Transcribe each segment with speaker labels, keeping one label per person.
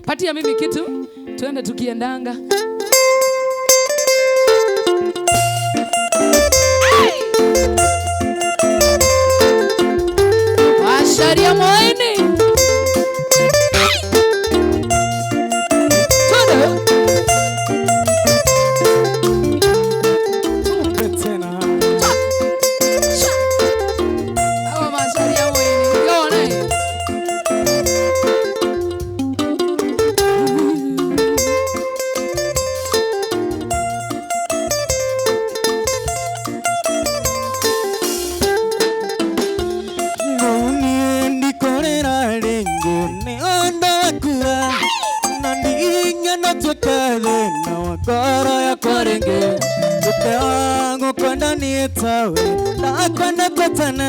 Speaker 1: Patia mimi kitu tuende tukiendanga. Washaria moini. Twende.
Speaker 2: Tupe tena.
Speaker 1: Awa masharia moini. Yone.
Speaker 2: Ngũniĩ ndikũrĩra rĩngĩ nĩ ũndũ wakua na ndingĩnatuĩka thĩna wa ngoro yakwa rĩngĩ Tũte wa gũkwenda niĩ tawe ndakwendete tene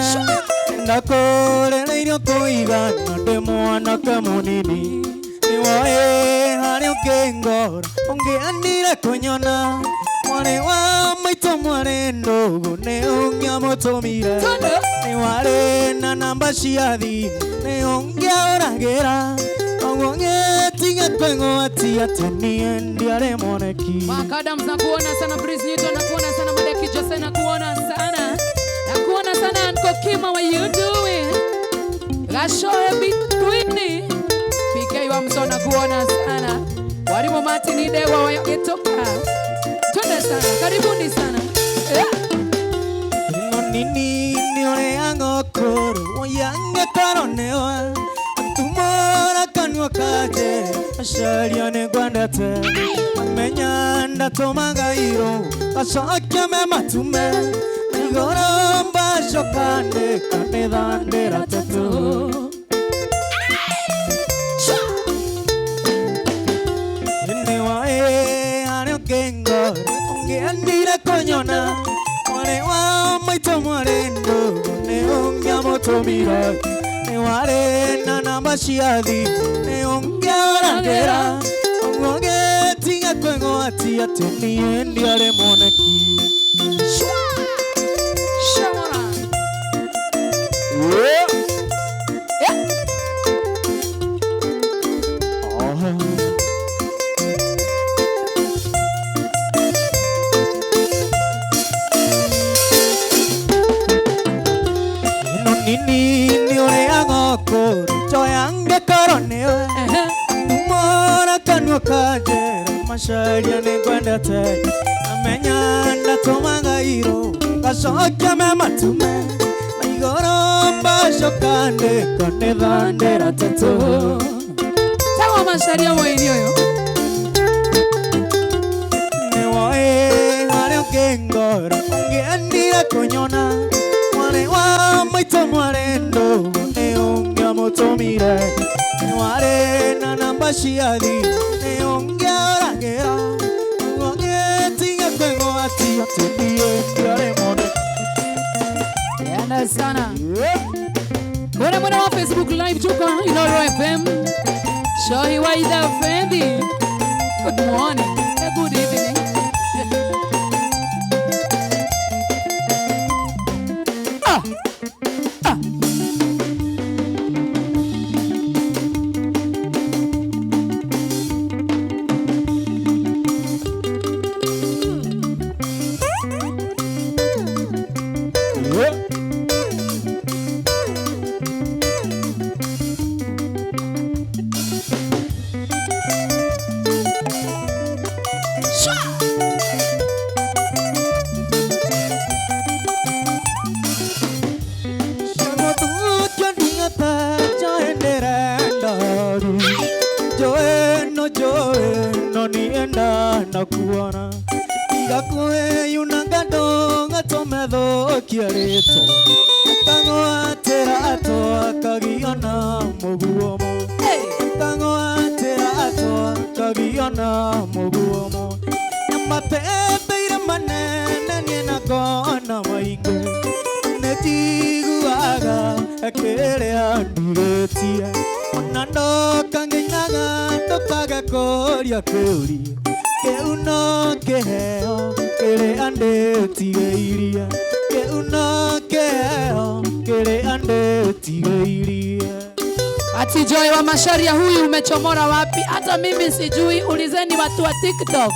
Speaker 2: ndakũrĩrĩirio kũigana ndĩ mwanake mũnini nĩwoĩ harĩa ũkĩngora ũngĩendire kũnyona mwarĩ wa maitũ mwarĩ ndũgũ nĩ ũngĩamũtũmire
Speaker 1: Twende.
Speaker 2: nĩ warĩ na namba cia thimũ nĩ ũngĩahũragĩra ũguo gĩtiga kwĩgwatia atĩ niĩ ndiarĩ mwoneki.
Speaker 1: Mark Adams nakuona sana, Breeze Newton nakuona sana, Madeki Jose nakuona sana. Nakuona sana Anko Kima, what you doing? Gashoe Bitwini. PK wa Mso nakuona sana. Walimu Martin Idewa wa Getoka. Twende sana, karibuni sana.
Speaker 2: Ĩno nini nĩ ũrĩa ngũkũrũ yangĩkorwo nĩwe tumũra kanua kanje acaria nĩ ngwendete amenya ndatũmaga irũ gacokia me matume igũrũ mbacoka ndĩ kanitha ndĩra tatu. Nĩ waĩ harĩa ũkĩngora ũngĩendire kũnyona mwarĩ wa maitũ mwarĩ ndũgũ nĩ ũngĩamũtũmire nĩ warĩ na namba cia thimũ nĩ ũngĩahũragĩra ũguo gĩtiga kwĩgwatia atĩ niĩ ndiarĩ mwoneki.
Speaker 1: Shamara.
Speaker 2: Yeah.
Speaker 1: Yeah.
Speaker 2: Oh. Ĩno nini nĩ ũrĩa ngũkũrũ njoya ngĩkorwo nĩwe
Speaker 1: Ehe.
Speaker 2: tumũra kanua kanjĩra macaria nĩ ngwendete amenya ndatũmaga irũ gacokia me matume na igũrũ mbacoka ndĩ kanitha ndĩra tatu.
Speaker 1: Tawa masharia moini oyo.
Speaker 2: Nĩ woĩ harĩa ũkĩngora ũngĩendire kũnyona mwarĩ wa maitũ mwarĩ ndũgũ nĩ ũngĩamũtũmire nĩ warĩ na namba cia thimũ nĩ ũngĩahũragĩra ũguo gĩtiga kwĩgwatia atĩ niĩ ndiarĩ mwoneki.
Speaker 1: Yanda sana. Mwena mwena wa Facebook Live tuko Inoro FM. Shohi wa Ida Fendi. Good morning. A good evening. Ah. Ah.
Speaker 2: Yeah. Nakuona igakwĩyunanga ndũgatũmethũkia rĩtwa kang'watĩra atwa kagiona mũguomo
Speaker 1: Hey.
Speaker 2: kang'watĩra atwa kagiona mũguomo mapepeire manene niĩ nakona maingĩ nĩnjiguaga kĩrĩa ndirĩtie ona ndoka ngĩinaga ndũkage kũria kĩũria kĩu no kĩheo kĩrĩa ndĩtigĩirie kĩu no kĩheo kĩrĩa ndĩtigĩirie.
Speaker 1: Ati Joy wa Macharia huyu umechomora wapi? Hata mimi sijui, ulizeni watu wa TikTok.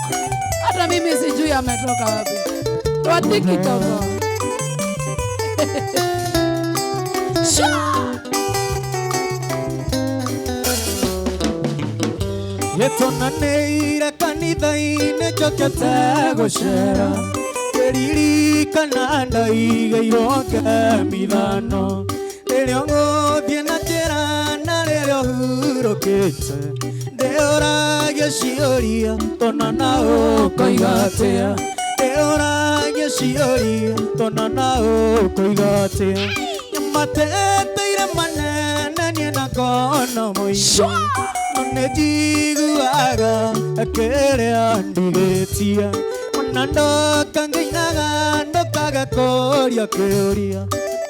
Speaker 1: Hata mimi sijui ametoka wapi. Wa TikTok. Sha!
Speaker 2: Yetonanĩire kanitha-inĩ njokete gũcera ngĩririkana ndaigĩirwo ngemi ithano rĩrĩa ũgũthiĩ na njĩra na rĩrĩa ũhurũkĩte ndĩũragia ciũria tona ũkoiga atĩa ndĩũragia ciũria tona ũkoiga atĩa nĩmateteire manene niĩ na ngona mũingĩ nĩnjiguaga kĩrĩa ndigĩtie ona ndoka ngĩinaga ndokaga kũria kĩũria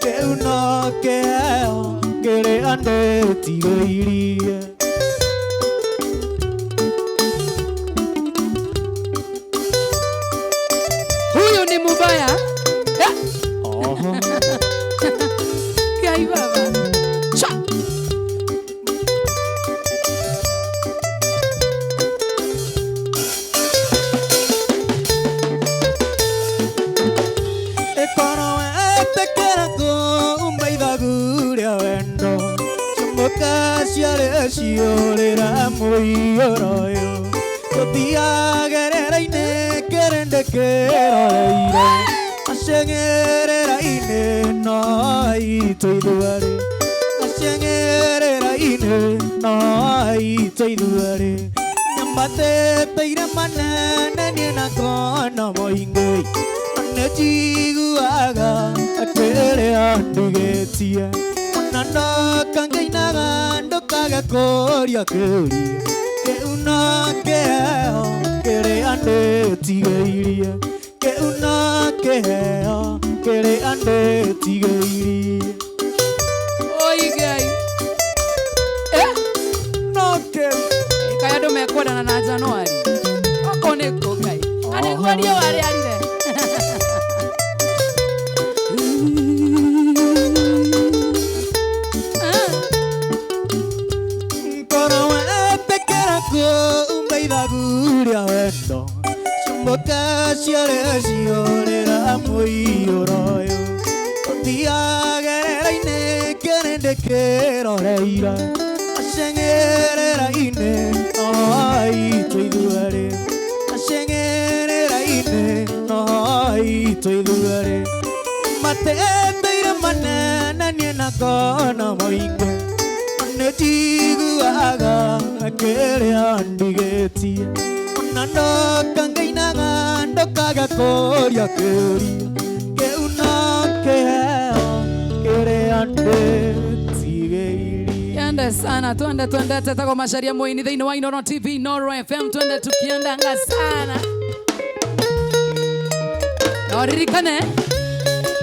Speaker 2: kĩu no kĩheo kĩrĩa ndĩtigĩirie.
Speaker 1: Huyu ni mubaya. Kai baba. Sha!
Speaker 2: Ekoro wetekera kumba ithagu rĩa wendo cumũka ciarĩ ciũrĩra mũiyũro ũyũ tũthiagerera-inĩ kĩrĩndĩ kĩroreire maceng'erera-inĩ no aitũ ithuerĩ maceng'erera-inĩ no aitũ ithuerĩ nyambatĩte manene niĩ na ngona mũingĩ nĩnjiguaga kĩrĩa ndigĩtie ona ndoka ngĩinaga ndokaga kũria kĩũria kĩu no kĩheo kĩrĩa ndĩtigĩirie kĩu no kĩheo kĩrĩa ndĩtigĩirie.
Speaker 1: Oi Ngai.
Speaker 2: No kĩu
Speaker 1: Kaĩ andũ mekwendana na Januari. Oko nĩ kũ Ngai. Na nĩguo riũa rĩarire.
Speaker 2: Ngoro wetekera kumba ithagu rĩa wendo cumũka ciarĩ ciũrĩra mũiyũro ũyũ tũthiagerera-inĩ kĩrĩndĩ kĩroreire maceng'erera-inĩ no aitũ ithuerĩ maceng'erera-inĩ no aitũ ithuerĩ mateteire manene niĩ na ngona mũingĩ nĩnjiguaga kĩrĩa ndigĩtie ona ndoka ngĩinaga ndokaga kũria kĩũria kĩu no kĩheo kĩrĩa ndĩtigĩirie.
Speaker 1: Twende sana, twende twende tetako Macharia Muini thĩinĩ wa Inooro TV, Inooro FM, twende tukiendanga sana. Na ũririkane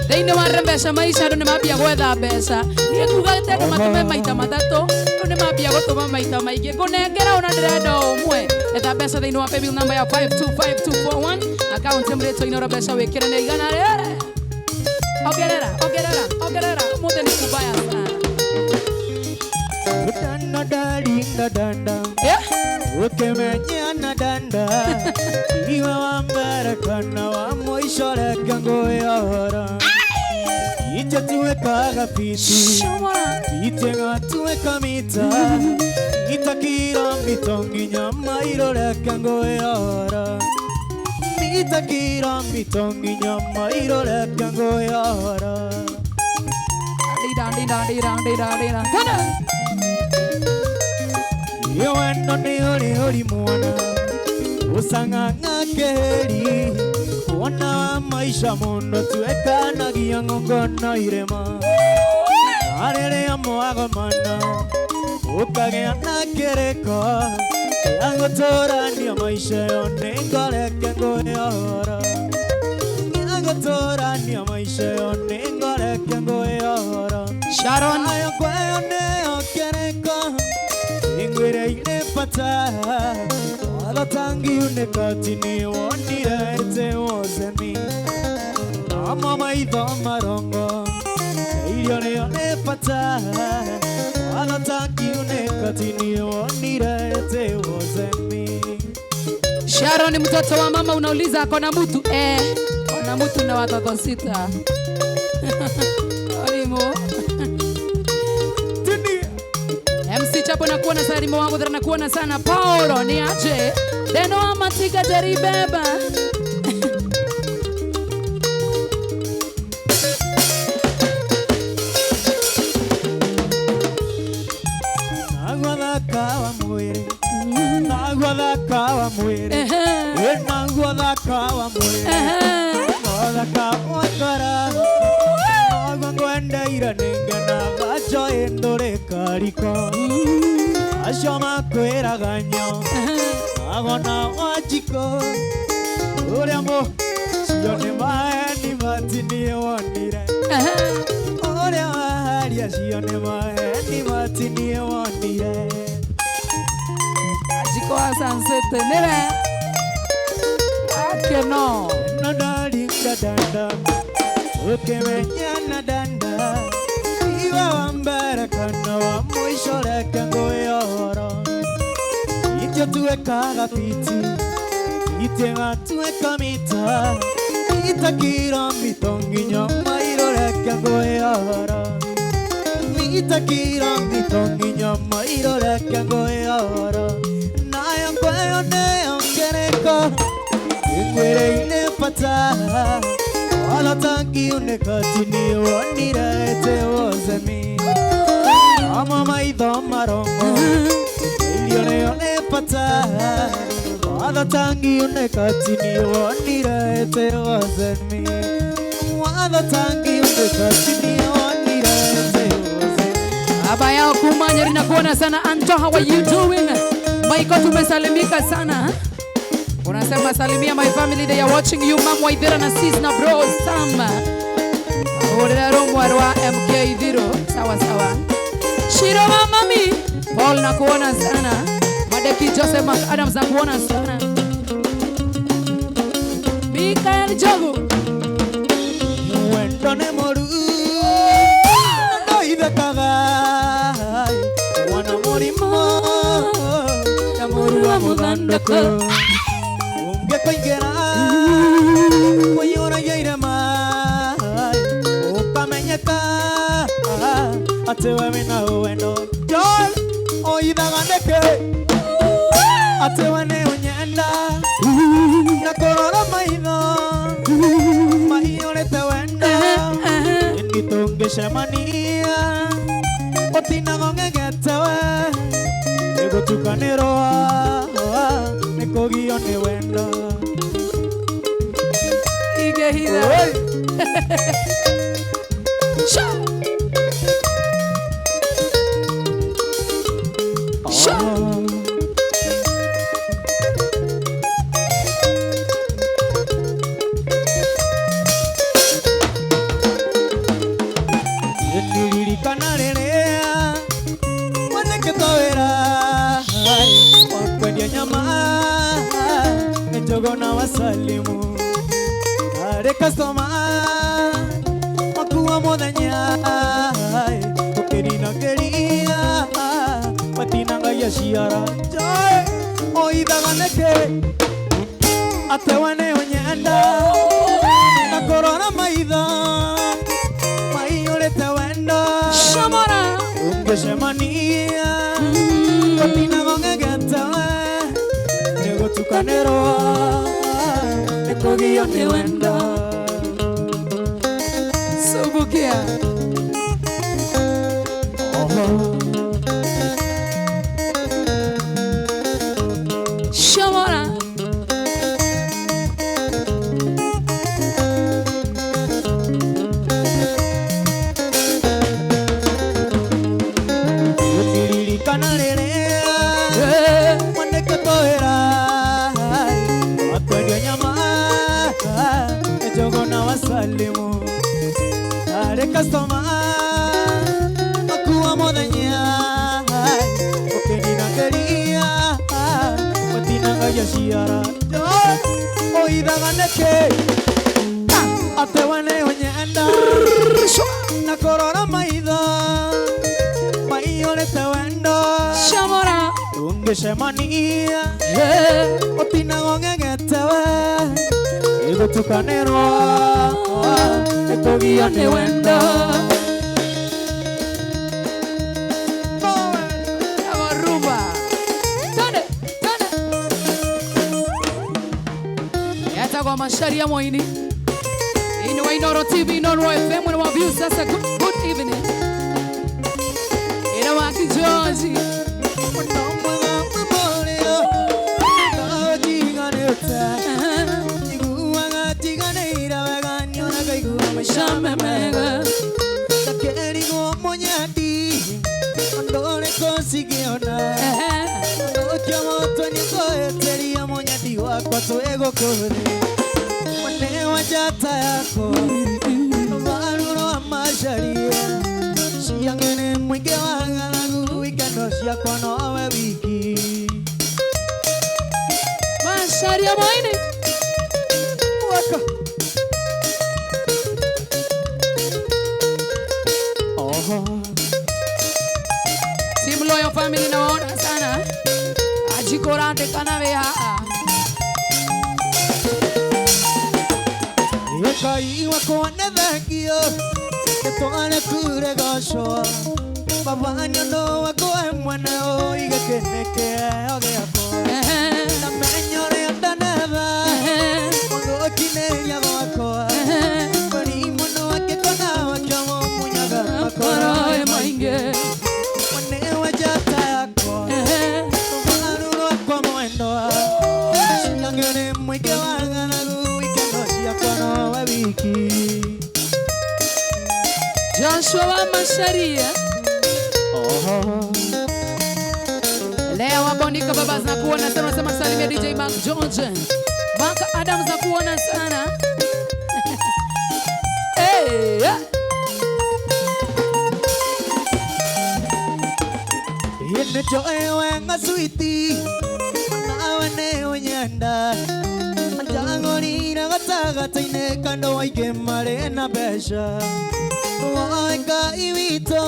Speaker 1: thĩinĩ wa Rembesha Maisha andũ nĩmambia gwetha mbeca. Niĩ ngugĩte andũ matũme maita matatũ, rĩu nĩmambia gũtũma maita maingĩ. Ngũnengera ona ndĩrenda o ũmwe. Etha mbeca thĩinĩ wa paybill number ya 525241 account mũrĩtwo Inooro mbeca wĩkĩre nĩ igana rĩrĩ. Ongerera, ongerera, ongerera. Ũmũthĩ nĩ kubaya sana.
Speaker 2: Danda darinda danda ukĩmenyana danda iwe wa mbere kana wa mũico reke ngwĩyohora ije tuwekaga fiti fiti ngatuweka mita itakira mito nginya mairo reke ngwĩyohora itakira mito nginya mairo reke ngwĩyohora.
Speaker 1: Dida dida dida dida dida. Twende.
Speaker 2: Iyo wendo nĩ ũrĩ ũri mwana ũcang'ang'a kĩheri wona wa maisha mũno tuekanagia ng'ongo na irĩma na rĩrĩa mwagomana ũkagĩa na kĩrĩko gĩa gũtũrania maisha yo nĩ ngoreke ngwĩyohora gĩa gũtũrania maisha yo nĩ ngoreke ngwĩyohora.
Speaker 1: Sharon
Speaker 2: Ayo kweyo nĩyo kĩrĩko ingwĩrĩire bata watho tangiunĩka ti nĩwonire ĩtĩ wozemi namo maitho marongo Irio nĩyo nĩ bata watho takiunĩka ti niĩ wonire it wasn't me.
Speaker 1: Sharon mtoto wa mama unauliza akona mtu kona mtu na watoto 6. Olimo. MC Chapo nakuona sana, limo wangu nakuona sana. Paulo ni aje? Deno amatika jaribeba.
Speaker 2: Nagwa mwiri nagwa thaka wa mwiri thaka wa ngoro nagwa ngwendeire nĩngenaga njoĩ ndũrĩ kariko acio makwĩraga nyo agona wa njiko ũrĩa mũcio nĩ maheni matiniĩ wonire ũrĩa waharia acio nĩ maheni matiniĩ wonire.
Speaker 1: Jiko wa Sunset nere akeno
Speaker 2: nadaringa danda ukimenya na danda iwa wa mbere kana wa mwisho reke ngwĩhoro itio tuwekaga fiti itega tuweka mita itakira mito nginya mairo reke ngwĩhoro itakira mito nginya mairo reke ngwĩhoro nayo ngweyo neyo ngereko ingwĩrĩine bata wala tangiunĩka ti niĩ wonire it wasn't me. Ama maitho marongo irio nĩyo nĩ bata watho tangiunĩka ti niĩ wonire it wasn't me. Watho tangiunĩka ti niĩ wonire it wasn't me.
Speaker 1: Baba yao kumanya nakuona sana. Anto, how are you doing? Maiko tumesalimika sana. Unasema salimia my family, they are watching you. Mam Waithera na sis na bro Sam. Orera romwarwa MK Dhiro. Sawa sawa. Shiro wa mami Paul nakuona sana. Madeki Joseph Mark Adams nakuona sana. Mikael Jogo.
Speaker 2: Wendo nĩ mũru ndoithekaga wana mũrimũ ta mũru wa mũthandũkũ ũngĩkũingĩra kũiyũragia irema ũkamenyeka atĩ we wĩna wendo Joy oithaga nĩkĩ atĩ we nĩ ũnyenda na kũrora maitho maiyũrĩte wendo ĩndĩ tũngĩcemania ũtinaga ũng'egete we nĩgũtukanĩrwo nĩkũgio nĩ wendo.
Speaker 1: Igehitha. Sha. Sha.
Speaker 2: Nĩndirikana rĩrĩa wandĩkĩtwo wĩra wa kwendia nyama nĩ njũgũ na wasalimu arĩ customer makuwa mũthenya ũkĩrinangĩria matinangagia ciara Joy oithaga nĩkĩ atĩ we nĩ ũnyenda na kũrora maitho maiyũrĩte wendo
Speaker 1: Shamora.
Speaker 2: ũngĩcemania ũtinaga ũng'egete we nĩgũtukanĩrwo nĩkũgio nĩ wendo.
Speaker 1: Subukia. Shamora.
Speaker 2: Ndirikana rĩrĩa wandĩkĩtwo wĩra wa kwendia nyama nĩ njũgũ na wasalimu arĩ customer makuwa mũthenya ũkĩninangĩria matinangagia ciara Joy oithaga nĩkĩ atĩ we nĩ ũnyenda Na kũrora maitho maiyũrĩte wendo.
Speaker 1: Shamora.
Speaker 2: Tũngĩcemania ũtinagwo ng'eng'ete we ĩgũtukanĩrwo nĩkũgio nĩ wendo.
Speaker 1: Rumba. Tande, tande. Yatagwa Macharia Moini. Ino wa Inoro TV, Inoro FM, wa views sasa. Good, good evening. Ina wa George.
Speaker 2: Mũno mwega mwĩmũrĩo ndotiganĩte njiguaga tiganĩire wega nyonaga igua maica
Speaker 1: Shamemega.
Speaker 2: Ndakĩrigwo mũnyendi ũndũ ũrĩkũ cingĩona ũkĩa mũtwe nĩngũĩtĩria mũnyendi wakwa twĩ gũkũ thĩ mwene wa njata yakwa rũbaru rwa Macharia ciang'ene mũingĩ wa ng'aragu ikeno ciakwa nowe wiki.
Speaker 1: Macharia Moini.
Speaker 2: Waka. Oho.
Speaker 1: Team Loyal Family nawaona sana. Ajikorande kana we haa.
Speaker 2: Ngai wakwa nĩ thengio nĩtware kure gocwo baba nĩ ũndũ wakwa we mwene ũige kĩnĩ kĩheo gĩakwa ndamenya ũrĩa ndanetha mũthũkinĩria gwakwa mweri mũno angĩkona wakĩmũmunyaga makoro
Speaker 1: Makoro mainge.
Speaker 2: Mwene wa njata yakwa rũbaru rwakwa mwendwa ciang'ene mũingĩ wa ng'aragu ikeno ciakwa nowe wiki.
Speaker 1: Joshua wa Macharia.
Speaker 2: Oho.
Speaker 1: Leo wabonika baba zinakuona sana, nasema salimia DJ Mark George. Mark Adams nakuona sana. Hey, yeah.
Speaker 2: Nĩnjoe ngasuiti nawe nĩ ũnyenda njagũrire gatagatĩ-inĩ kando aingĩ marĩ na mbeca woe Ngai witũ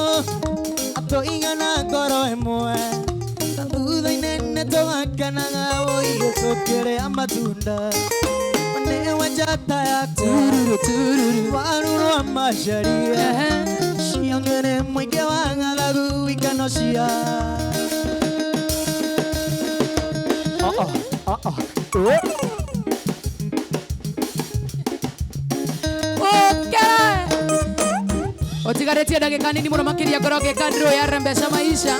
Speaker 2: atũigana ngoro ĩmwe na thutha-inĩ nĩtũgakenaga ũiĩ tũkĩrĩa matunda mwene wa njata yakwa
Speaker 1: Tururu, tururu.
Speaker 2: rũbaru rwa Macharia ciongere mũingĩ wa ng'aragu ikeno cia
Speaker 1: Okere. Utigarĩtie ndagĩka nini mũno makĩria ngorwo ngĩka draw ya rembesha maisha.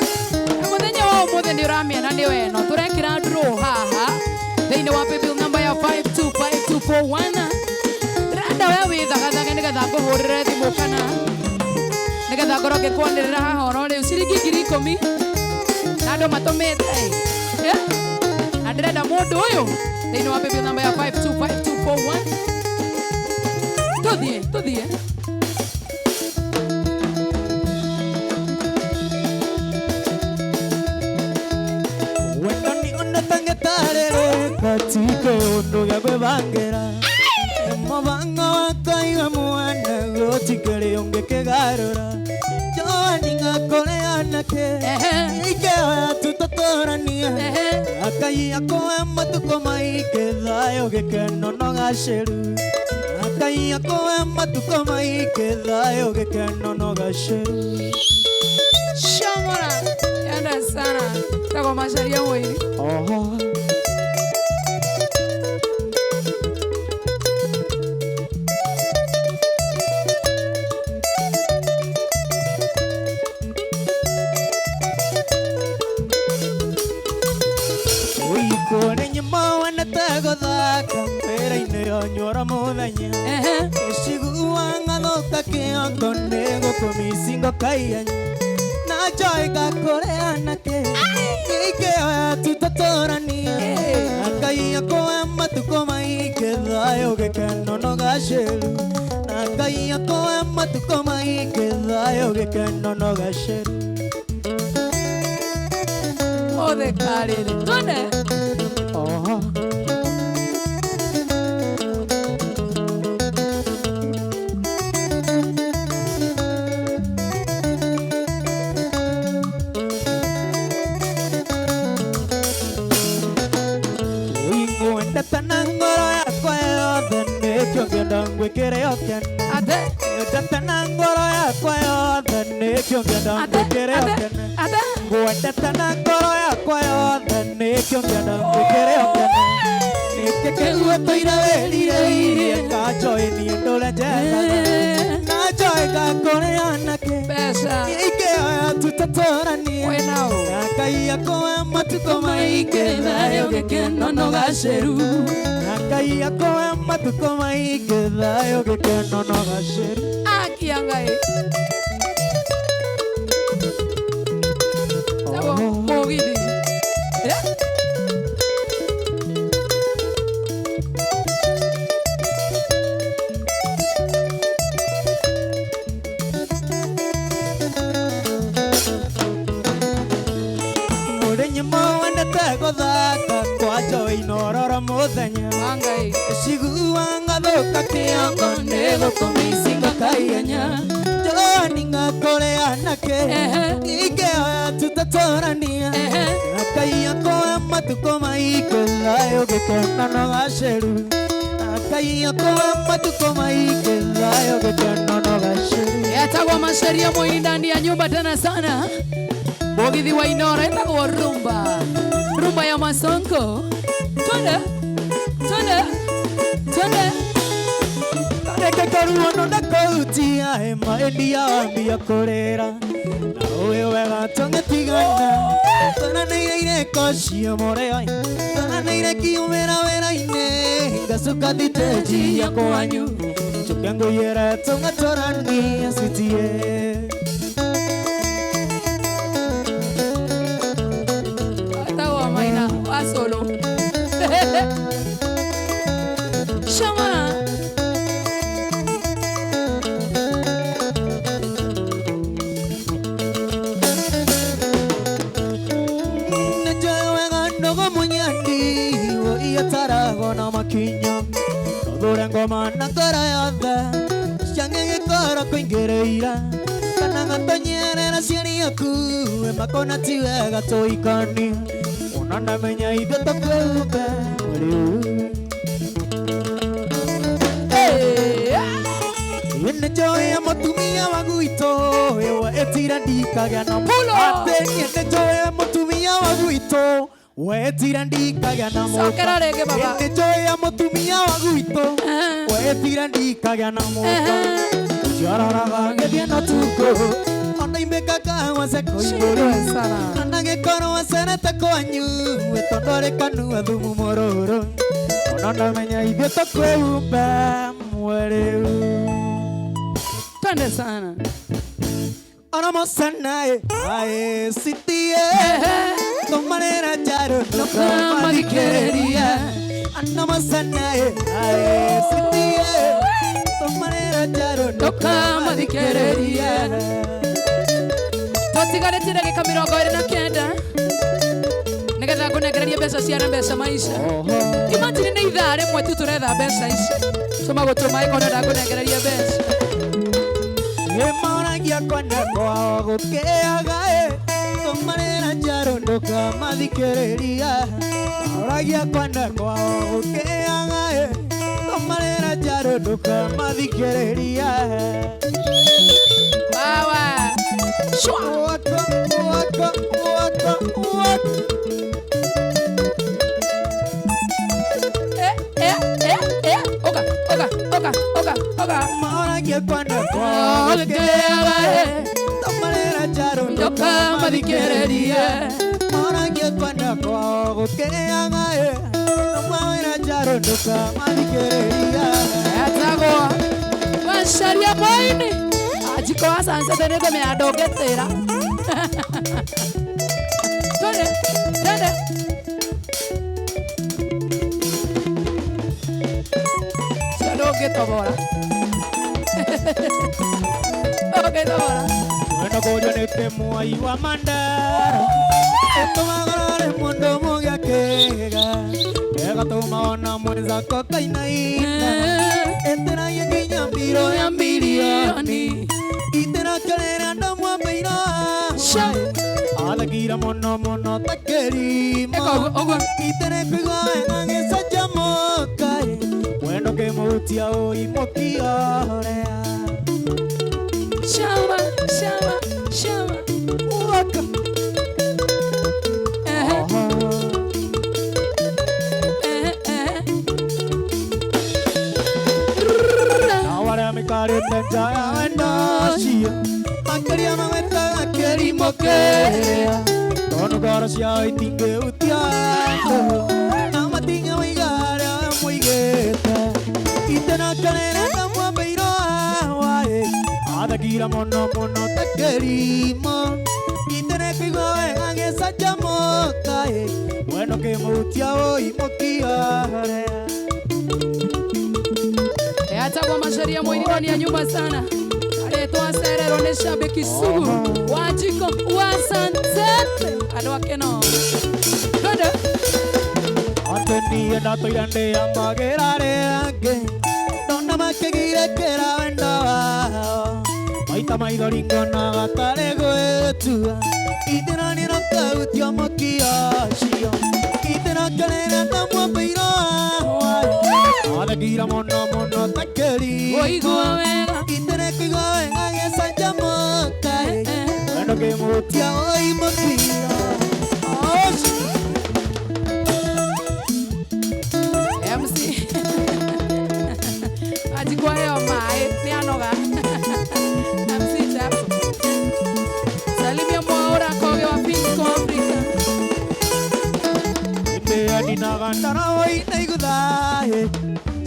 Speaker 1: Na mũthenya wa ũmũthĩ nĩ ũramĩona nĩ weno. Tũrekĩra draw haha thĩinĩ wa paybill number ya 525241. Ndĩrenda we wĩthagathage nĩgetha ngũhũrĩre thimũ kana nĩgetha ngorwo ngĩkwanĩrĩra haha oro rĩu ciringi 10,000 na andũ matũmĩte. Na ndĩrenda mũndũ ũyũ thĩinĩ wa paybill number ya 525241. Tũthiĩ, tũthiĩ.
Speaker 2: Wendo nĩ ũndũ tangĩtarĩrĩka tike ũndũ gĩa gwĩbangĩra mũbango wakwa iwe mwene gũtikĩrĩ ũngĩkĩgarũra Joani ngakũrĩ anake ingĩoya tũtũtũranie Akai akwa matukũ maingĩ thayũ gĩkeno no gacĩru Akai akwa matukũ maingĩ thayũ gĩkeno no gacĩru.
Speaker 1: Shamora. Yanda sana. Tako Macharia Moini.
Speaker 2: Oho. Ũikũrĩ nyĩmbo wendete gũthaka wĩra-inĩ onyuora mũthenya ĩcigua ng'athũka kĩongo nĩgũkũmicingo kaiyanya na njoe ngakũrĩ anake ingĩoya tũtũtũranie Ngai akwa matukũ maingĩ thayũ gĩkeno no gacĩru na Ngai akwa matukũ maingĩ thayũ gĩkeno no gacĩru.
Speaker 1: Othe karĩrĩ. Twende.
Speaker 2: Oho. Ngwendete na ngoro yakwa yothe nĩkĩo ngĩenda ngwĩkĩre ũkene.
Speaker 1: Ate.
Speaker 2: Ngwendete na ngoro yakwa yothe nĩkĩo ngĩenda
Speaker 1: Ate.
Speaker 2: ngwĩkĩre
Speaker 1: Ate.
Speaker 2: ũkene.
Speaker 1: Ate.
Speaker 2: Ngwendete na ngoro yakwa yothe nĩkĩo ngĩenda ngwĩkĩre ũkene. Nĩkĩ kĩu ũtũire wĩrirĩirie kanjoĩ niĩ ndũre njethaga. Na njoĩ ngakũrĩ anake.
Speaker 1: Mbeca.
Speaker 2: Ingĩoya tũtatũranie.
Speaker 1: Wĩnao.
Speaker 2: Na Ngai akwa matukũ maingĩ
Speaker 1: Thayũ gĩkeno no gaceru.
Speaker 2: Na Ngai akwa matukũ maingĩ thayũ gĩkeno no gacĩru.
Speaker 1: Akia Ngai. Tagwo mũgithi. Eh?
Speaker 2: Mũrĩ nyĩmbo wendete gũthaka kwa njoĩ inororo mũthenya.
Speaker 1: Wa Ngai.
Speaker 2: Ciguwa ngathũka kĩongo nĩgũkũmicinga kaihenya. Njoani ngakũrĩ anake.
Speaker 1: Ehe.
Speaker 2: Ingĩoya tũtatũrania.
Speaker 1: Ehe.
Speaker 2: Na Ngai akwa matukũ maingĩ thayũ gĩkeno no gacĩru. Na Ngai akwa matukũ maingĩ thayũ gĩkeno no gacĩru.
Speaker 1: Yatagwo masharia moini ndani ya nyumba tena sana. Mugithi wa Inora etagwo rumba. Rumba ya masonko. Twende. Twende. Twende.
Speaker 2: Kareke karuo no ndakautia hema endia wambia kũrĩra. Na ũĩ wega tũngĩtigana. Tũranĩire ireko cia mũrĩo. Tũranĩire kiumĩra wĩra-inĩ. Ngacuka thitĩnji ya kwanyu. Njoke ngũiyĩre tũngatũrania citie.
Speaker 1: Etagwo maina wa solo. Shama.
Speaker 2: Nĩnjũĩ wega ndogo mũnyandi ũiyataragwo na makinya. Tũthure ngoma na ngoro yothe ciangĩgĩkorwo kũingĩrĩire. Kana ngatonyerera aciari aku makona ti wega tũikanie. Ona ndamenya ithuĩ tũkwĩhumbe rĩu.
Speaker 1: Eh.
Speaker 2: Nĩnjũĩ mũtumia wa gwitũ wetire ndikagĩa na
Speaker 1: Pulo!
Speaker 2: Atĩ niĩ nĩnjũĩ mũtumia wa gwitũ wetire ndikagĩa na mũka.
Speaker 1: Cokera rĩngĩ baba.
Speaker 2: Nĩnjũĩ mũtumia wa gwitũ
Speaker 1: Eh.
Speaker 2: wetire ndikagĩa na mũka.
Speaker 1: Eh.
Speaker 2: Ciaroraga ngĩthiĩ na tukũ ona imĩkaga waceko igũrũ.
Speaker 1: Shindwe sana.
Speaker 2: Ona gĩkorwo acerete kwanyu tondũ arĩ kanua thumu mũrũrũ. Ona ndamenya ithuĩ tũkwĩhumba mwerĩu.
Speaker 1: Twende sana.
Speaker 2: Ona mosanae ae sitie tomarera jaro
Speaker 1: Ndũkamathikĩrĩrie.
Speaker 2: Ana mosanae ae sitie tomarera jaro
Speaker 1: Ndũkamathikĩrĩrie. Tũtigarĩtie ndagĩka 29 nĩgetha ngũnengererie mbeca ciana mbeca maisha. Imagine nĩ ithaa rĩmwe tu tũretha mbeca ici. Tũma gũtũma ĩkorwo ndakũnengereria mbeca.
Speaker 2: Ĩmoragia kwenda kwao gũkĩaga ĩ tomarera jaro ndũkamathikĩrĩria. Moragia kwenda kwao gũkĩaga ĩ tomarera jaro ndũkamathikĩrĩria.
Speaker 1: Bawa. Shwa.
Speaker 2: Waka, waka, waka, waka.
Speaker 1: Eh, eh, eh, eh. Oka, oka, oka, oka, oka.
Speaker 2: Moragia kwenda kwao
Speaker 1: Gũkĩaga ĩ
Speaker 2: tomarera jaro
Speaker 1: ndũkamathikĩrĩrie.
Speaker 2: Moragia kwenda kwao gũkĩaga ĩ tomarera jaro ndũkamathikĩrĩria.
Speaker 1: Etagwo Macharia moini. Ajiko wa Sunset nĩngũmenya ndũngĩtĩra. Twende, twende. Cio ndũngĩtobora. Ndũngĩtobora.
Speaker 2: Wenda kũũrio nĩ kĩmwai wa Mandara ĩtũmagorore mũndũ mũgĩa kĩga ĩgatũma ona mwenzako kainaina ĩtĩragia nginya mbiro ya milioni itĩrakerera ndamwambĩira
Speaker 1: Sha.
Speaker 2: athakira mũno mũno ta kĩrima
Speaker 1: Ĩka ũguo, ũguo.
Speaker 2: itĩre kũigua wega gĩcanjamũra Maikarĩte nja ya wendo ũcio makĩria mamwĩtaga kĩrimũ kĩrĩa tondũ ngoro ciao itingĩhutia na matingĩmũiga harĩa we mũigĩte itena kanene ndamwambĩirwo waĩ athekire mũno mũno ta kĩrimũ itene kũigua wega gĩcanjamũka wendo kĩmũhutia ũimũkiare.
Speaker 1: Hata kwa masharia mwini ndani ya nyumba sana. Aletwa serero ni shabiki sugu wajiko wa Sunset andũ akeno. Twende.
Speaker 2: Atĩ niĩ ndatũire ndĩamagĩra rĩangĩ ndona makĩgirekĩra wendo wao maita maithori ngonaga tarĩ gwĩtua ithĩra nĩrokahutio mũkia ũcio ithĩra kanene ndamwambĩirwo athekire mũno mũno ta kĩrimũ
Speaker 1: Ũigua wega.
Speaker 2: itĩre kũigua wega gĩcanjamũka wendo kĩmũhutia ũimũkia ũcio.
Speaker 1: MC Ajikwa heo maĩ nĩ anoga. MC Chapo. Salimia Mwaura Koge wa Pinko Africa.
Speaker 2: Ndinaga ndaraoi na iguthaĩ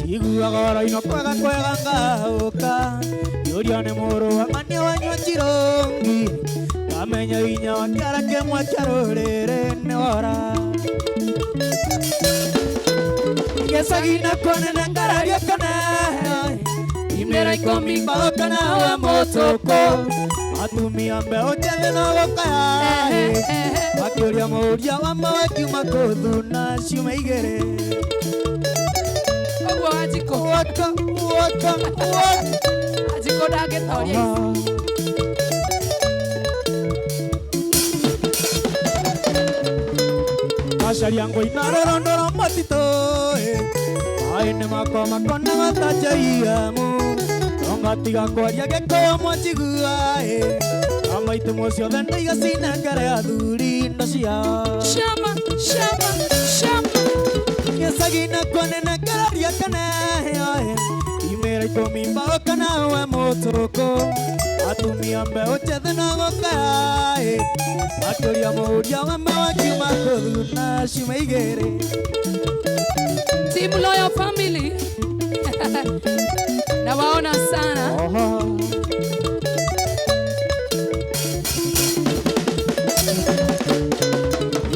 Speaker 2: njiguaga oro-ino kwega kwega ngahũka ngĩũrio nĩ mũrũ wa ng'ania wanyua njirongi ngamenya hinya wa kĩara kĩmwe kĩa rũrĩrĩ nĩ wora gĩcagi na kũnene ngararia kana imera ikũmi mbaũ kana wa mũtũkũ atumia mbeũ njĩthĩ no gũkaya makĩũria mũũria wa mawakiuma kũthuna ciuma igĩrĩ.
Speaker 1: Ũguo Wanjikũ.
Speaker 2: Waka, waka, waka.
Speaker 1: Wanjikũ ndangĩtoria ici.
Speaker 2: Acaria ngũina rũrondoro mũtitũ maĩ nĩ makwa makona matanjaiamu no ngatiga kwaria gĩkũyũ mwanjigua amaitũ ciothe ndaiga cinengere athuri indo ciao.
Speaker 1: Shama, shama, shama.
Speaker 2: Gĩcagi na kũnene ngararia kana imera ikũmi mbaũ kana we mũtũkũ atumia mbeũ njĩthĩ no gũkaya makĩũria mũũria wa mawakiuma kũthuna ciuma igĩrĩ.
Speaker 1: Team Loyal Family. Nawaona sana.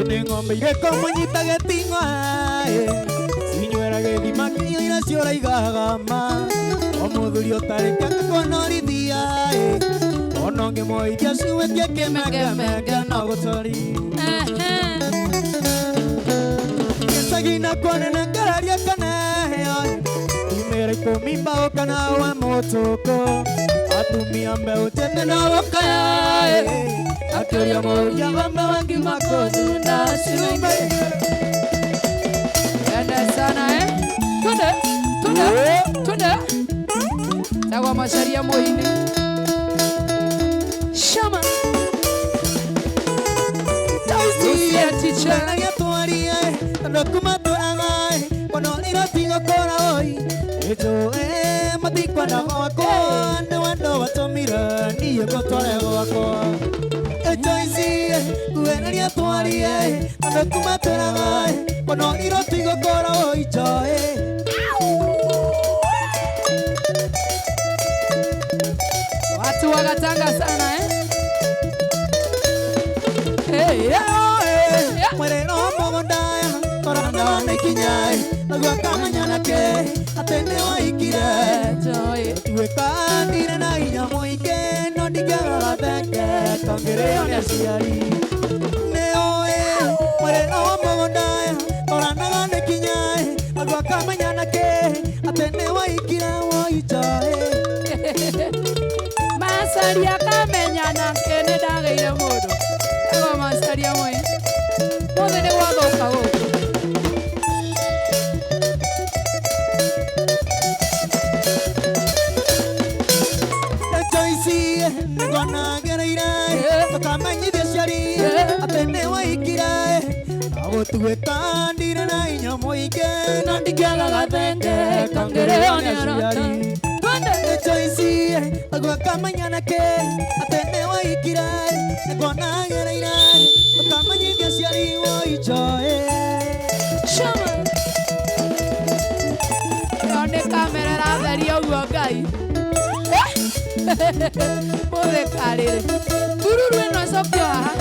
Speaker 2: Nĩ ng'ombe irĩkũ mũnyitaga ting'oe cinyuĩra gĩthima kĩiyũire ciũraigagama o mũthuri ũtarĩ kĩanga kũnorithia ona ũngĩmũithia ciwĩtie kĩmengemenge no gũtori. Gĩcagi na kũnene ngararia kana imera ikũmi mbaũ kana we mũtũkũ atumia mbeũ njĩthĩ no gũkaya akĩũria mũũria wa mawakiuma kũthuna ciuma igĩrĩ.
Speaker 1: Twende sana Twende, twende, twende. Tagwa masharia moini. Shama. Lucia teacher. Watu wakatanga sana Hey, yeah.
Speaker 2: Mwerero mũgũnda torana ikinya naguo akamenya nake atĩ nĩ waikire tuĩka ndire na hinya mũingĩ no ndingĩaga thenge tongĩrĩo nĩ aciari nĩũĩ mwerero mũgũnda toranaga nĩ kinya naguo akamenya nake atĩ nĩ waikire woijoĩ.
Speaker 1: Macaria akamenya nake nĩ ndagĩire mũndũ. Ego macaria mwe. Mothe nĩ gwathũka gũkũ.
Speaker 2: Tukamenyithia aciari atĩ nĩ waikire na gũtuĩka ndire na hinya mũingĩ no ndingĩaga gathenge kangĩrĩo nĩ aciari.
Speaker 1: Twende.
Speaker 2: Joyce Agwakamanyana ke atĩ nĩ waikire nĩkuona gereire ũkamanyithia aciari woijoe.
Speaker 1: Chama. Ĩyo nĩ kamera ĩratheria ũguo Ngai. Mũthĩkarĩre. Bururu ĩno ĩcokio haha.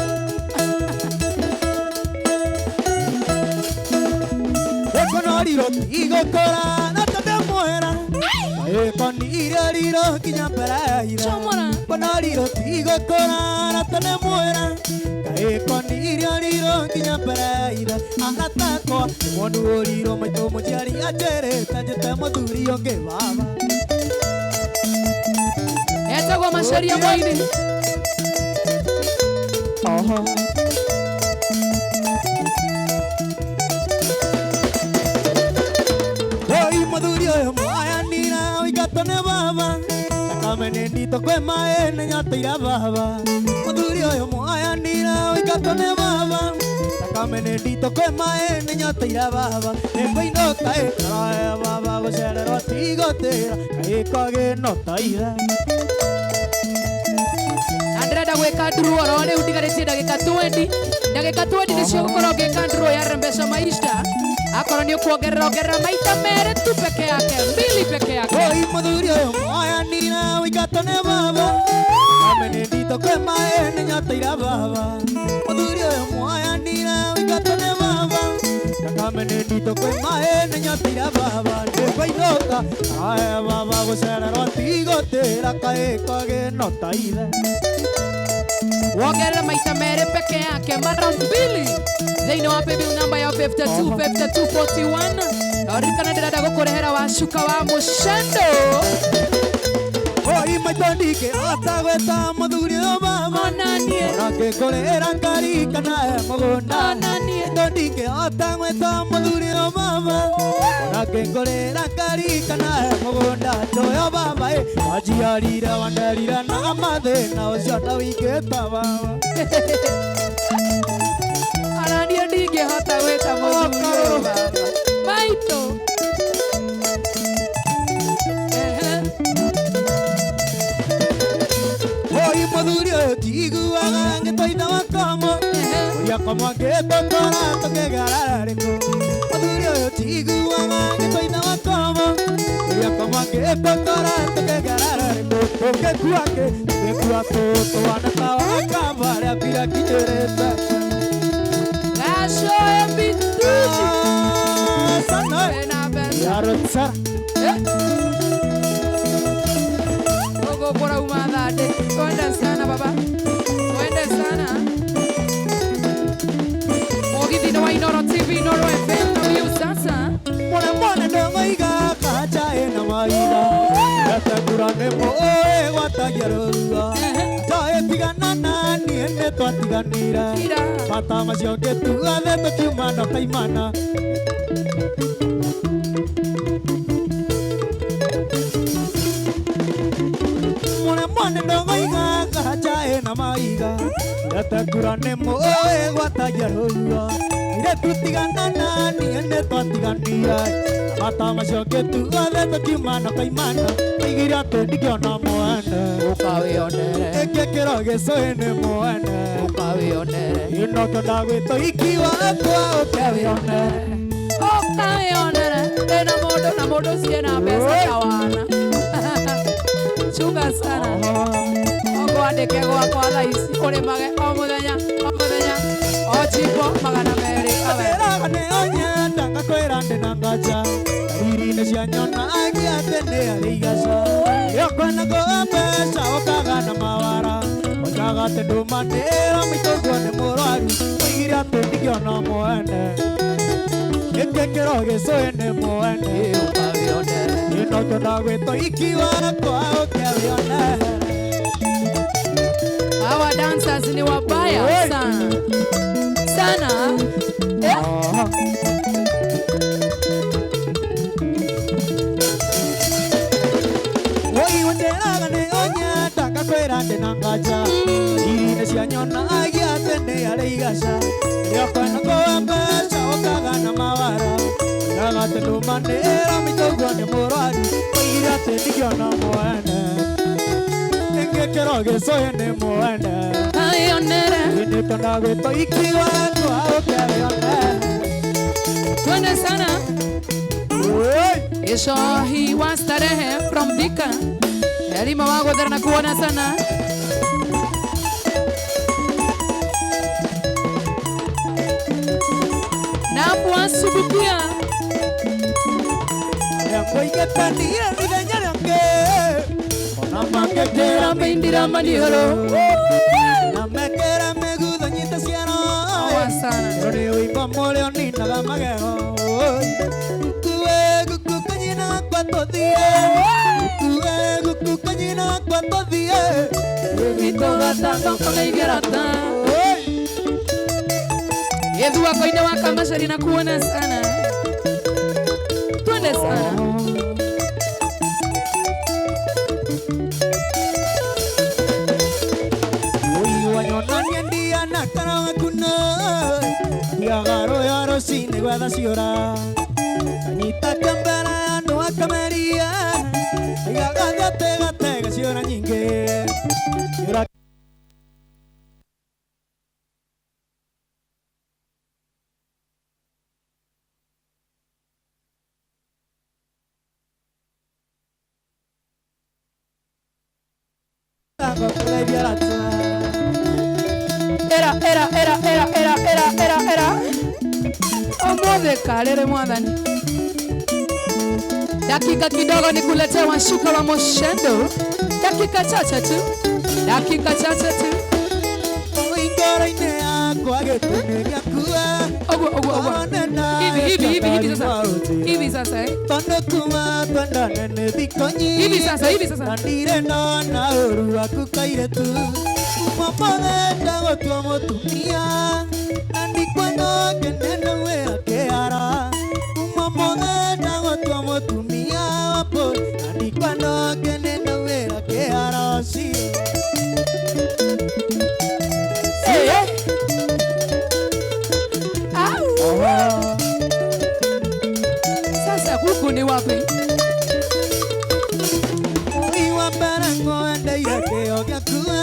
Speaker 2: Ekonoriro tigũkũra na tondũ mwera ekoniroriro kinya mbere
Speaker 1: Chomora.
Speaker 2: Konoriro tigũkũra na tondũ mwera ekoniroriro kinya mbere aratakwa mũndũ ũriro maitũ mũciari anjĩrĩte njĩte mũthuri ũngĩ baba.
Speaker 1: Etagwo Macharia Moini.
Speaker 2: Oho. Oi mũthuri ũyũ mwayanira ũingatwo nĩ baba thakame nĩ nditũ kwĩ maĩ nĩ nyoteire baba. Mũthuri ũyũ mwayanira ũingatwo nĩ baba thakame nĩ nditũ kwĩ maĩ nĩ nyoteire baba. Nĩngũinũka ĩkaroe baba gũcererwo tigũtĩra kaĩko gĩnotaire.
Speaker 1: Na ndĩrenda gwĩka nduru oro rĩu ndigarĩtie ndagĩka 20. Ndagĩka 20 nĩcio ngũkorwo ngĩka nduru ya Rembesha Maisha. Akorwo nĩ ũkuongerera ongerera maita merĩ tu peke yake, mbili peke yake.
Speaker 2: Oi mũthuri ũyũ mwayanira ũingatwo nĩ baba thakame nĩ nditũ kwĩ maĩ nĩ nyoteire baba. Mũthuri ũyũ mwayanira ũingatwo nĩ baba thakame nĩ nditũ kwĩ maĩ nĩ nyoteire baba. Nĩngũinũka ae baba gũcererwo tigũtĩra kaĩko gĩnotaire.
Speaker 1: Wongerera maita merĩ peke yake mara mbili thĩinĩ wa paybill number ya 52 52 41. Na ũririkane ndĩrenda gũkũrehera wacuka wa mũcendo.
Speaker 2: Oi maitũ ndingĩhota gwĩta mũthuri ũyũ baba
Speaker 1: Onaniĩ.
Speaker 2: ona ngĩkũrĩra ngari kana he mũgũnda.
Speaker 1: Onaniĩ.
Speaker 2: Maitũ ndingĩhota gwĩta mũthuri ũyũ baba ona ngĩkũrĩra ngari kana he mũgũnda. Njoyo baba ĩ wanjiarire wanderire na mathĩna ũcio na wingĩta baba.
Speaker 1: Onaniĩ ndingĩhota gwĩta mũthuri ũyũ baba. Maitũ. Ehe.
Speaker 2: Oi mũthuri ũyũ ndiguaga ngĩtwaitha wakomo ũrĩa komo ngĩtũkora tũkĩgarararĩkũ. Mũthuri ũyũ ndiguaga ngĩtwaitha wakomo ũrĩa komo ngĩtũkora tũkĩgarararĩkũ. Tũngĩkua kĩ tũngĩkua tũtwana ta wakamba arĩa mbira kinyĩrĩte.
Speaker 1: Gacoe bituji.
Speaker 2: Sana.
Speaker 1: Wĩna mbeca.
Speaker 2: Yarotsara.
Speaker 1: Ũguo kũrauma thandĩ. Twende sana baba. Twende sana. Mũgithi nĩ wa Inooro TV, Inooro FM na View sasa.
Speaker 2: Mwana mwana ndũmaiga kacha ĩna maitho Gatakura nĩ mũĩ gwatagia rũrua Njoĩ tigana na niĩ nĩ twatiganire
Speaker 1: Ira.
Speaker 2: Mata macio ngĩtua thĩ tũkiuma kaimana. Mwana mwana ndũmaiga kacha ĩna maiga Gatakura nĩ mũĩ gwatagia rũrua Airĩtu tigana na niĩ nĩ twatiganire Mata macio ngĩtua thĩ tũkiuma kaimana. Oigire atĩ ndingĩona mwene
Speaker 1: Ũka wĩonere.
Speaker 2: Ĩngĩkĩro gĩcũhĩ nĩ mwene
Speaker 1: Ũka wĩonere.
Speaker 2: Inokĩo ndagwĩtwo iki wakwa ũke wĩonere.
Speaker 1: Ũka wĩonere. Ndĩna mũndũ na mũndũ ũcio ena mbeca ta wana. Chunga sana. Ũkwandĩke gwakwa thaa ici ũrĩmage o mũthenya o mũthenya o chipo 200 kawe.
Speaker 2: Atĩraga nĩ onyenda ngakwĩra ndĩna nganja Dariri-inĩ cia nyonagia atĩ nĩ arĩ igaca Ĩokwenda kũhe mbeca ũkaga na mawara Oigaga atĩ ndũmanĩra maitũguo nĩ mũrwaru Oigire atĩ ndingĩona mwene Ĩngĩkĩro gĩcũhĩ nĩ mwene
Speaker 1: Ũka wĩonere.
Speaker 2: Inokĩo ndagwĩtwo iki wakwa ũke wĩonere.
Speaker 1: Hawa dancers ni wabaya sana. Sana. Eh?
Speaker 2: Oi wanjĩraga nĩ onyenda ngakwĩra ndĩna nganja Dariri-inĩ cia nyonagia atĩ nĩ arĩ igaca Ĩokwenda kũhe mbeca ũkaga na mawara Oigaga atĩ ndũmanĩra maitũguo nĩ mũrwaru Oigire atĩ ndingĩona mwene Gĩkĩro gĩcũhĩ nĩ mwene.
Speaker 1: Aionere.
Speaker 2: Nĩtũ na gwĩtwo ikiwa kwa ũkeyone.
Speaker 1: Twende sana.
Speaker 2: Oi.
Speaker 1: Ishohi wa starehe from Thika. Elima wangu na kuona sana. Na asubukia.
Speaker 2: Yakoigetania ithenya rĩake. Ona mangekĩra
Speaker 1: Maindira manioro.
Speaker 2: Na mekĩra mĩgutho nyite ciero.
Speaker 1: Poa sana.
Speaker 2: Nĩ ũimbo mũrĩa ũninaga magego. Gũkue gũkũ kanyina kwa tũthiĩ. Gũkue gũkũ kanyina kwa tũthiĩ.
Speaker 1: Vito gatanga kongeigerata. Yedhu wako ine waka mashari na kuona sana. Twende sana.
Speaker 2: Oi ndia na kara kuna. Yagaro yaro sine gwatha ciora. Kanyita kambara andu akameria. Yagatha tega tega ciora nyingĩ. Ciora
Speaker 1: Era, era, era, era, era, era, era, era. Omothe karere mwathani. Dakika kidogo nikuletee washuka wa moshendo. Dakika chache tu. Dakika chache tu.
Speaker 2: Ngoro-inĩ yakwa gĩtune gĩakua.
Speaker 1: Ogwo, ogwo, ogwo. Hivi, hivi, hivi, hivi sasa. Hivi sasa, eh.
Speaker 2: Tondũ kuma twendane nĩ thikũ nyingĩ.
Speaker 1: Hivi sasa, hivi sasa.
Speaker 2: Na ndirĩ ndona ũru waku kairĩtu. Kuma mothe ndagũtua mũtumia. Na ndikwenda ngene nawe akĩara. Kuma mothe ndagũtua mũtumia wapo. Na ndikwenda ngene nawe akĩara ũcio.
Speaker 1: Hey, hey. Au. Sasa huku ni wapi?
Speaker 2: Oi wa mbere ngwendeire kĩo gĩakua.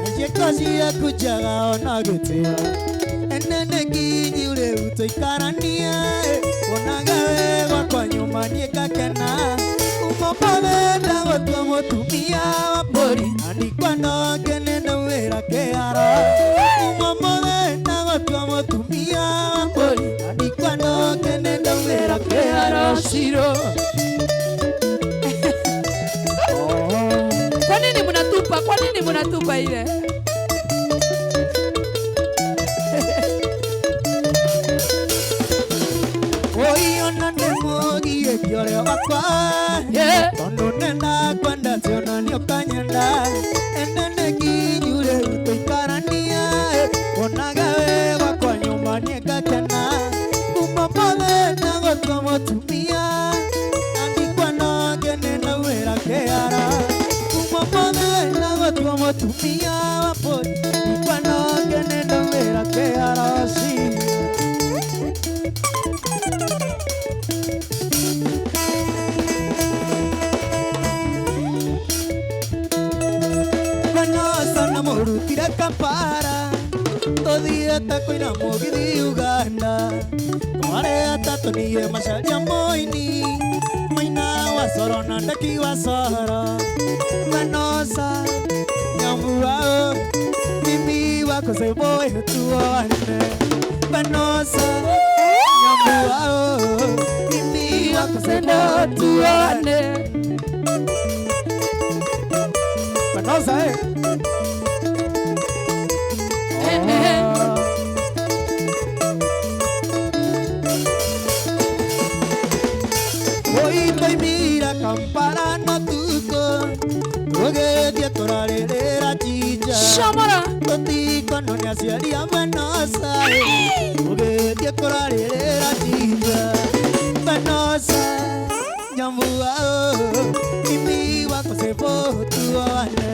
Speaker 2: Na ciĩko ciaku njega ona gĩtĩo. Ene nĩ nginyi rĩu tũikaranie. Wonaga wĩ gwakwa nyũmba niĩ ngakena. Kuma mothe ndagũtua mũtumia wa mbũri. Na ndikwenda ngene na wĩra kĩharo. Kuma mothe ndagũtua mũtumia wa mbũri. Na ndikwenda ngene na wĩra kĩharo.
Speaker 1: Shiro. Kwa nini mnatupa? Kwa nini mnatupa ile?
Speaker 2: Oi ona nĩ mũgiĩ kĩũrĩa wakwa.
Speaker 1: Yeah.
Speaker 2: Tondũ nenda kwenda tiona nĩ ũkanyenda. Ene nĩ nginyu rĩu tũikaranie. Wonaga wĩ gwakwa nyũmba niĩ ngakena. Kuma mothe ndagũtua mũtumia. Na ndikwenda ngene na wĩra kĩara. Kuma mothe ndagũtua mũtumia wa mbũri. Ndikwenda ngene na wĩra kĩara ũcio. Vanosa na mũrutire Kampala. Tũthiĩte kũina mũgithi Uganda. Twarĩ atatũ niĩ Macharia mũini. Maina wa Soro na Ndeki wa Soro. Vanosa Nyambura mimi wako seboy tuone. Vanosa Nyambura mimi wako seboy
Speaker 1: Tuone.
Speaker 2: Vanosa eh.
Speaker 1: Eh, eh.
Speaker 2: Oi toimira Kampala no tuko. Tũgĩthiĩ tũrarĩrĩra Jinja.
Speaker 1: Shamara.
Speaker 2: Tũtikono nĩ aciari a Vanosa. Tũgĩthiĩ kũrarĩrĩra Jinja. Vanosa Nyambua mimi wako sebo tuone.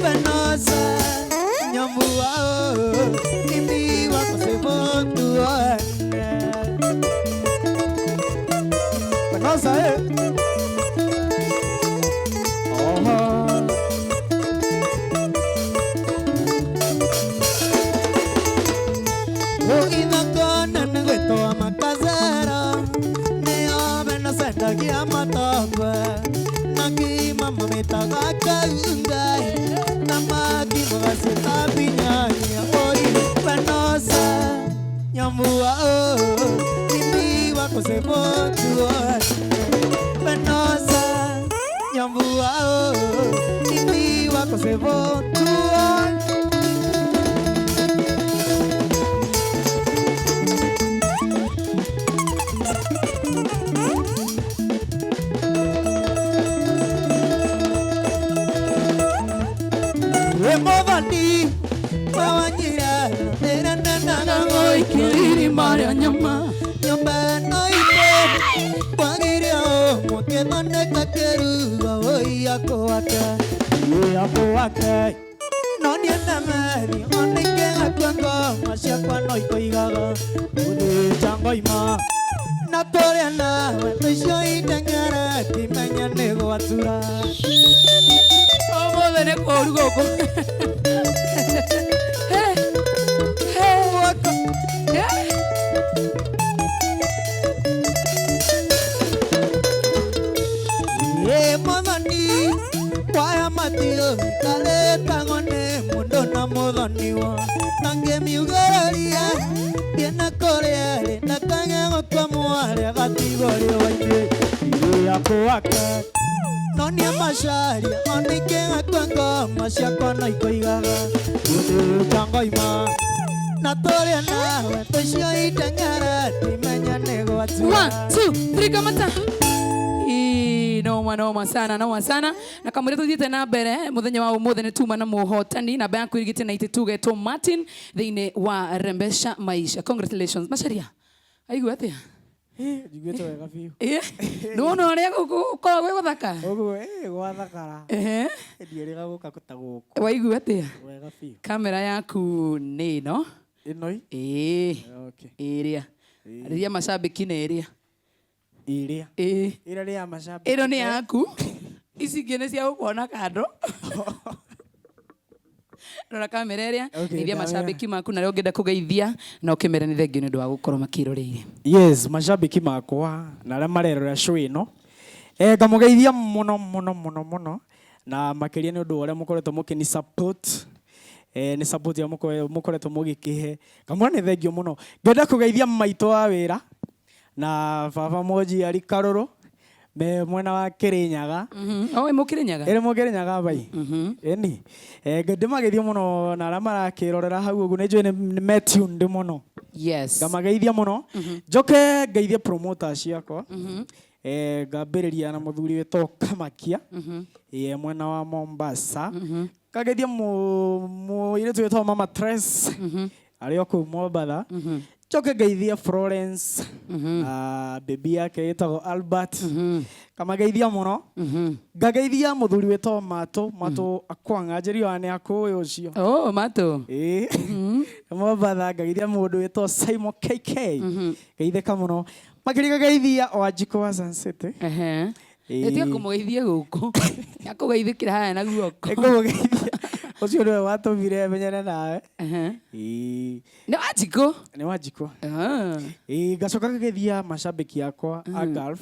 Speaker 2: Vanosa Nyambua mimi wako sebo tuone. Vanosa eh. Ya matokwe Naki mama metaga kaungai Na maki magaseta pinyanya Oi panosa Nyambua o Nimi wako sebotua Panosa Nyambua o Nimi wako sebotua. Emothani wawanyira
Speaker 1: Kiriri maria nyama
Speaker 2: nyumba no ite kwagirio mukithondeka kĩrugo oi akwake akwake no niĩ ndameri onike gakua ngoma ciakwa no ikoigaga gũthĩnja ngoima na tũrĩa nawe tũicio iteng'ere timenya nĩ gwatura.
Speaker 1: Ũmũthĩ nĩ kũũru gũkũ. Hey, hey, yeah.
Speaker 2: Mwathani waya matio karetagwo nĩ mũndũ na mũthoniwa na ngĩmiugĩrĩria thiĩ na kũrĩa ĩrĩ na kage gũkua mwarĩ agatigwo rĩũa-inĩ irĩ akwake no nĩ macaria onike gakua ngoma ciakwa no ikoigaga gũthĩnja ngoima na tũrĩa nawe tũicio iteng'ere timenya nĩ gwatura.
Speaker 1: 1 2 3 kamata. Noma noma sana noma sana na kamwira tuthiite na mbere muthenya wa umuthi ni tuma na muhotani namba yaku irigite na 82 getwo Martin thiini wa Rembesha Maisha. Congratulations Macharia, aigua atia?
Speaker 3: Njiguĩte wega biũ.
Speaker 1: Nĩwona ũrĩa gũkoragwo gwĩ gũthaka?
Speaker 3: Ũguo gwathakara. Ndiĩrĩga gũka ta gũkũ.
Speaker 1: Waigua atia?
Speaker 3: Wega biũ.
Speaker 1: Kamera yaku nĩ ĩno.
Speaker 3: Ĩno?
Speaker 1: Ĩĩ.
Speaker 3: Okay.
Speaker 1: Ĩrĩa. Arĩria macambĩki nĩ ĩrĩa.
Speaker 3: Ĩrĩa.
Speaker 1: Ĩĩ.
Speaker 3: Ĩrĩa nĩ ya macambĩki.
Speaker 1: Ĩno nĩ yaku. Ici ingĩ nĩ cia gũkuona kando. Rora kamera ĩrĩa.
Speaker 3: Okay,
Speaker 1: Geithia
Speaker 3: ndamĩona.
Speaker 1: macambĩki maku na arĩa ũngĩenda kũgeithia na ũkĩmere nĩ thengio nĩ ũndũ wa gũkorwo makĩroreire.
Speaker 3: Yes, macambĩki makwa na arĩa marerora show ĩno. Ngamũgeithia mũno mũno mũno mũno na makĩria nĩ ũndũ wa ũrĩa mũkoretwo mũkĩni support. Nĩ support ya mũkoretwo mũgĩkĩhe. Ngamwĩra nĩ thengio mũno. Ngenda kũgeithia maitũ wa wĩra na baba Moji ari Karũrũ me mwena wa Kirinyaga.
Speaker 1: Oh, ĩ Mũkĩrĩnyaga?
Speaker 3: Ĩrĩ Mũkĩrĩnyaga bai. Ĩni. Ndĩmageithie mũno na arĩa marakĩrorera hau ũguo nĩ njũĩ nĩ me tuned mũno.
Speaker 1: Yes.
Speaker 3: Ngamageithia mũno. Njoke ngeithie promoters ciakwa. Ngambĩrĩria na mũthuri wĩtagwo Kamakia. Mwena wa Mombasa. Ngageithia mũirĩtu wĩtagwo Mama Tres. Arĩ o kũu Mombatha. Njoke ngeithie Florence na baby yake ĩtagwo Albert. Kamageithia mũno. Ngageithia mũthuri wĩtagwo Matũ, Matũ Akwang'a, njĩri wa nĩ akũĩ ũcio.
Speaker 1: Oh, Matũ.
Speaker 3: Ĩĩ. Mombatha ngageithia mũndũ wĩtagwo Simon KK. Ngeithĩka mũno. Makĩria ngageithia Wanjikũ wa Sun City.
Speaker 1: Ehe. Ĩtiga kũmũgeithia gũkũ. Akũgeithĩkĩra haya na guoko.
Speaker 3: Nĩngũmũgeithia. Ũcio nĩwe watũmire menyane nawe.
Speaker 1: Ehe.
Speaker 3: Ĩĩ.
Speaker 1: Nĩ Wanjikũ?
Speaker 3: Nĩ Wanjikũ. Ĩĩ, ngacoka ngageithia macambĩki akwa a Gulf.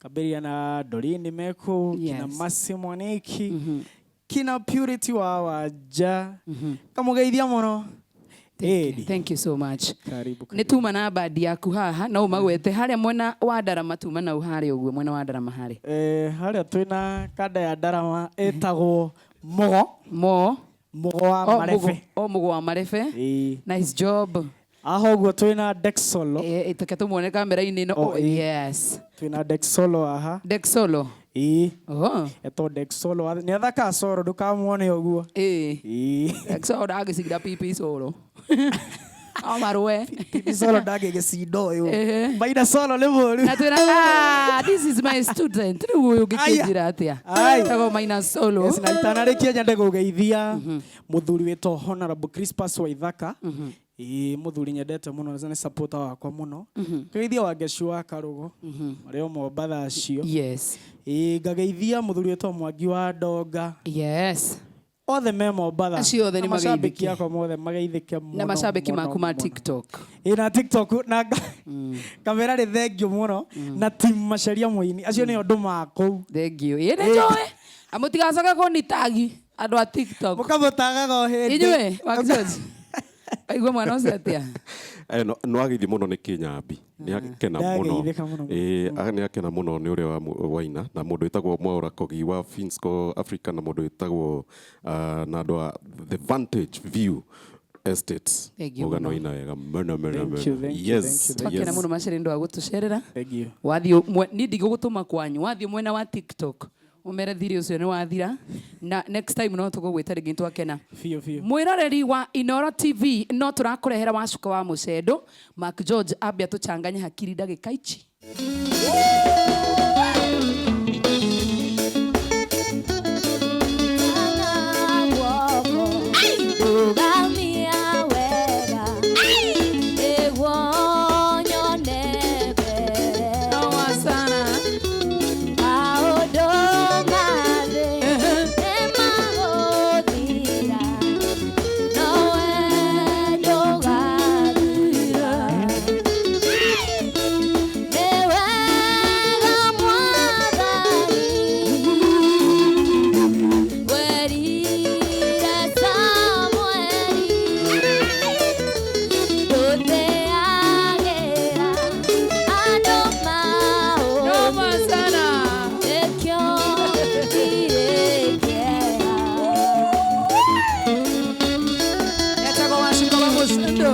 Speaker 3: Kambĩrĩria na Doreen Meku, kina Mercy Mwaniki, kina Purity wa Wanja. Kamũgeithia mũno.
Speaker 1: Thank you so much.
Speaker 3: Karibu,
Speaker 1: Nĩ
Speaker 3: karibu.
Speaker 1: tuma na bandi yaku haha no ũmagwete harĩa mwena wa Ndarama tuma nau harĩa ũguo mwena wa Ndarama harĩa.
Speaker 3: Harĩa twĩna kanda ya Ndarama ĩtagwo Mũgo.
Speaker 1: Mo.
Speaker 3: Mũgo wa
Speaker 1: Oh,
Speaker 3: Marebe.
Speaker 1: Mũgo. Oh, Mũgo wa Marebe.
Speaker 3: Ĩĩ.
Speaker 1: Nice job.
Speaker 3: Aho ũguo twĩna Dexolo.
Speaker 1: Reke tũmuone kamera-inĩ ĩno.
Speaker 3: Oh,
Speaker 1: Oh,
Speaker 3: ĩĩ.
Speaker 1: yes.
Speaker 3: Twĩna Dexolo haha.
Speaker 1: Dexolo.
Speaker 3: Ĩĩ.
Speaker 1: Oh.
Speaker 3: Etwo Dexolo. Nĩ athakaga solo ndũkamuone ũguo.
Speaker 1: Ĩĩ.
Speaker 3: Ĩĩ.
Speaker 1: Dexolo ndangĩcinda pipi solo. No marũe.
Speaker 3: Pipi solo ndangĩgĩcinda ũyũ.
Speaker 1: Ehe.
Speaker 3: Maina solo nĩ mũru.
Speaker 1: Na twĩra, this is my student. Rĩu ũyũ ũngĩkĩnjĩra atĩa?
Speaker 3: Ai.
Speaker 1: Etagwo Maina Solo.
Speaker 3: Yes, na itanarĩkia nyende kũgeithia mũthuri wĩtwo Honorable Crispus Waithaka. Ĩĩ, mũthuri nyendete mũno na nĩ supporter wakwa mũno. Ngageithia Wangecu wa Karũgũ, marĩ o Mombatha acio.
Speaker 1: Yes.
Speaker 3: Ĩĩ, ngageithia mũthuri wĩtwo Mwangi wa Ndonga.
Speaker 1: Yes.
Speaker 3: Othe me Mombatha.
Speaker 1: Acio othe
Speaker 3: Na
Speaker 1: nĩ
Speaker 3: macambĩki
Speaker 1: mageithĩke.
Speaker 3: Akwa mothe mageithĩke mũno.
Speaker 1: Na macambĩki
Speaker 3: Mũno,
Speaker 1: maku ma
Speaker 3: mũno.
Speaker 1: TikTok.
Speaker 3: Ĩ, na TikTok na kamera rĩ thengio mũno na team Macharia mũini acio nĩo ndũmaga kũu.
Speaker 1: Thank you. Ĩ, nĩ njũĩ amũtigacoke kũnitagi andũ a TikTok.
Speaker 2: Mũkamũtagaga o hĩndĩ.
Speaker 1: Inyuĩ wa George, aigua mwana ũcio atĩa?
Speaker 4: No ageithio mũno nĩ Kĩnyambi, nĩ akena mũno.
Speaker 3: Ndageithĩka mũno.
Speaker 4: Ĩ, nĩ akena mũno nĩ ũrĩa waina na mũndũ wĩtagwo Mwaũra Kogi wa Finsco Africa na mũndũ wĩtagwo na andũ a The Vantage View Estates.
Speaker 1: Thank you
Speaker 4: Uga
Speaker 1: mũno.
Speaker 4: no ina wega mũno mũno
Speaker 3: Thank you,
Speaker 4: mũno.
Speaker 3: thank you,
Speaker 4: Yes.
Speaker 3: thank you.
Speaker 1: Twakena mũno Macharia nĩ ũndũ wa gũtũcerera.
Speaker 3: Thank you.
Speaker 1: Wathiĩ niĩ ndigũgũtũma kwanyu, wathiĩ mwena wa TikTok ũmere thiri ũcio nĩ wathira, na next time no tũgũgwĩta rĩngĩ, twakena.
Speaker 3: Biũ biũ.
Speaker 1: Mwĩroreri wa Inoro TV, no tũrakũrehera Wacuka wa Mũcendo. Mark George ambia tũchanganye hakiri ndagĩka ici.
Speaker 5: Ndũgamia wega nĩguo nyone mbere.
Speaker 1: Noma sana.
Speaker 5: Maũndũ ma thĩ nĩmagũthira, nowe ndũgathira. Nĩ wega Mwathani werire Samueli ndũteagĩra andũ
Speaker 1: Noma
Speaker 5: maũndũ
Speaker 1: sana.
Speaker 5: nĩkĩo ndirĩ kĩeha.
Speaker 1: Etagwo Wacuka wa Mũcendo.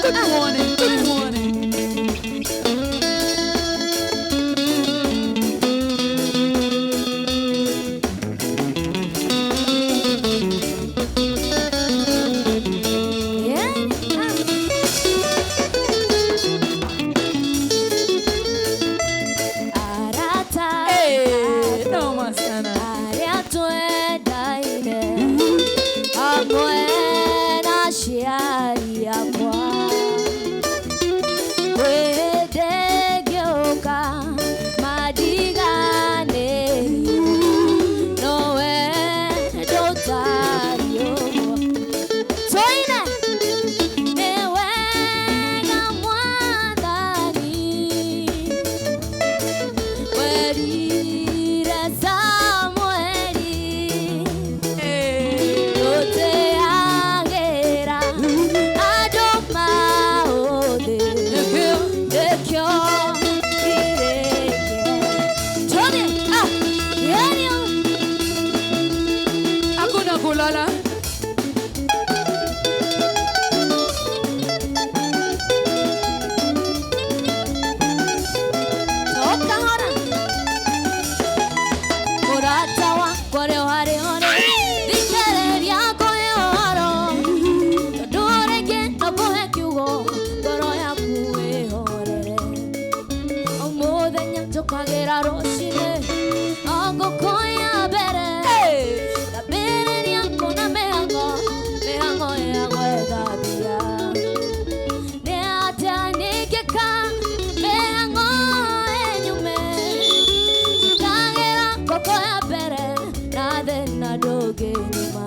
Speaker 1: Good morning, good morning.
Speaker 5: Arata
Speaker 1: Hey, noma sana.
Speaker 5: arĩa twendaine hamwe na aciari akwa kwĩ ngĩũka mandiganĩrie, nowe ndũtariĩ ũguo. Tũine. Nĩ wega Mwathani werire Samueli
Speaker 1: Hey.
Speaker 5: ndũteagĩra andũ maũthĩ
Speaker 1: Nĩkĩo.
Speaker 5: nĩkĩo ndirĩ kĩeha. Tũthiĩ, ah, yerio.
Speaker 1: Hakuna kulala.
Speaker 5: Toka hora. Mũrata wakwa ũrĩa ũharĩ ũrĩ, thikĩrĩria ngũhe ũhoro, tondũ rĩngĩ no ngũhe kiugo ngoro yaku ĩhorere. O mũthenya njũkagĩra rũcinĩ o ngũkũ ya mbere, ngambĩrĩria kuona mĩhang'o, mĩhang'o ya gwetha mbia. Nĩ atĩa ningĩka mĩhang'o ĩnyume? Njũkagĩra ngũkũ ya mbere na thĩna ndũngĩnyuma.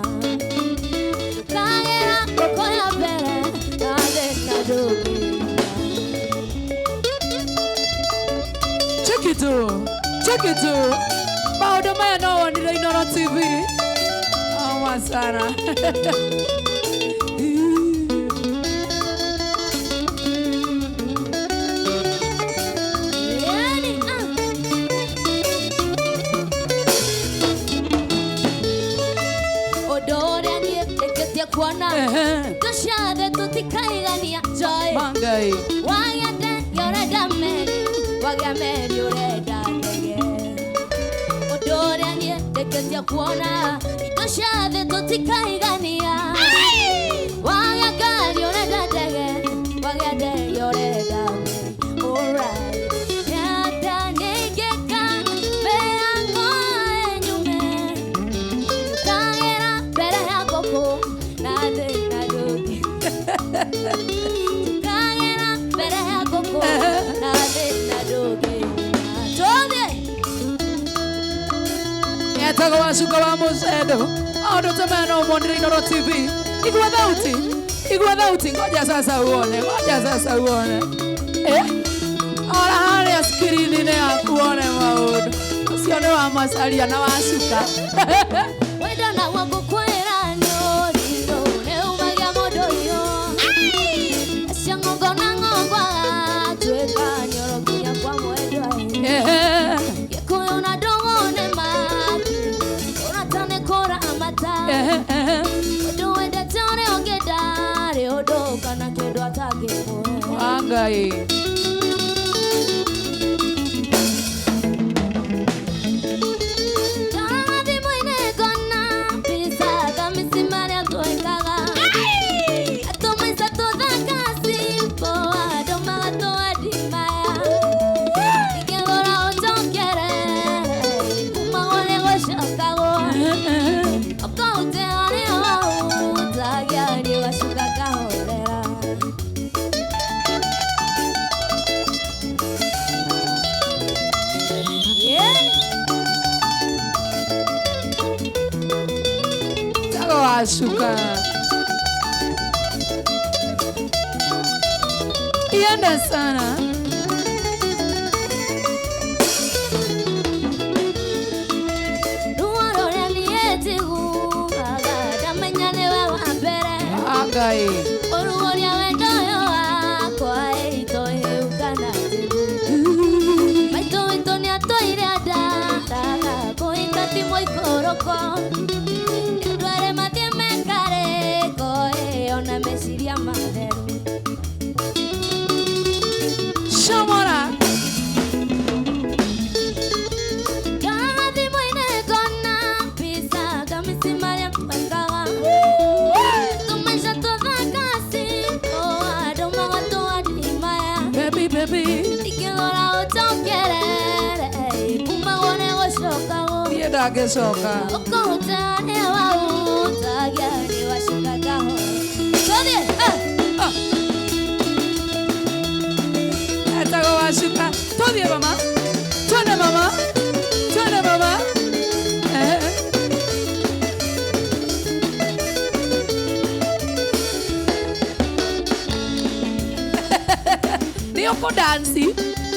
Speaker 5: Njũkagĩra ngũkũ ya mbere na thĩna ndũngĩnyuma.
Speaker 1: Cheki tu. Cheki tu. Maũndũ maya no wonire Inoro TV. Noma sana.
Speaker 5: Yani, ah. Ũndũ ũrĩa niĩ ndĩkĩtie kuona, tũciathe tũtikaigania joy.
Speaker 1: Mangai.
Speaker 5: Wagĩa ndege ũrenda meri, wagĩa meri ũrenda ndege. Ũndũ ũrĩa niĩ ndĩkĩtie kuona, indo cia thĩ tũtikaigania. Wagĩa ngari ũrenda ndege, wagĩa ndege ũrenda meri. Alright. Nĩ ningĩka mĩhang'o ĩnyume? Njũkagĩra mbere ya ngũkũ na thĩna ndũngĩ. Njũkagĩra mbere ya ngũkũ na thĩna ndũngĩnyuma. Tũthiĩ.
Speaker 1: Etagwo Wacuka wa Mũcendo. Maũndũ ta maya no ũmonire Inooro TV. Igua thauti, igua thauti, ngoja sasa uone, ngoja sasa uone. Eh? Ora harĩa screen-inĩ yaku wone maũndũ. Ũcio nĩ wa Macharia na wa Cuka.
Speaker 5: Wendo na gukwĩra nĩ ũrirũ nĩ umagia mũndũ iyo acio ng'ongo na ng'ongo agatuĩka nĩoro nginya kwa mwendwa.
Speaker 1: Ehe.
Speaker 5: Gĩkũyũ na ndũgũ nĩ maki ũrata nĩ kũramata.
Speaker 1: Ehe, ehe.
Speaker 5: Ũndũ wendete ũrĩa ũngĩ ndarĩ ũndũ kana kĩndũ atangĩkũhe.
Speaker 1: Wa Ngai.
Speaker 5: Ndarora thimũ-inĩ ngona mbica thamisi marĩa twekaga. Tũmaica tũthaka simple andũ magatũadimaya. Ingĩgũra ũnjokere kumagwo nĩ gũcokagwo. Ũkaũte ũrĩa waũtagia nĩ ũgacoka kahorera. Yeah.
Speaker 1: Tago wa Cuka. Iende sana.
Speaker 5: Ruo rũrĩa niĩ njiguaga ndamenya nĩwe wa mbere.
Speaker 1: Wa Ngai.
Speaker 5: Ũruo ũrĩa wendo ũyũ wakwa itohĩu kana njĩru. Maitũ witũ nĩatũire andaraga kũhika ti mũikũrũko. Nĩ andũ arĩa mathiĩ mekarĩko ona meciria matheru.
Speaker 1: Shomora.
Speaker 5: Ndarora thimũ-inĩ ngona mbica thamisi marĩa twekaga. Tũmaica tũthaka simple andũ magatũadimaya.
Speaker 1: Baby, baby.
Speaker 5: Ingĩgũra ũnjokerere kumagwo nĩ gũcokagwo.
Speaker 1: Niĩ ndangĩcoka.
Speaker 5: Ũkũhuta nĩ waũtagia nĩ wacoka kahora. Tũthiĩ, eh.
Speaker 1: Ah. Etagwo wa Cuka. Tũthiĩ mama. Twende mama. Twende mama. Eh. Nĩ ũkũdanci.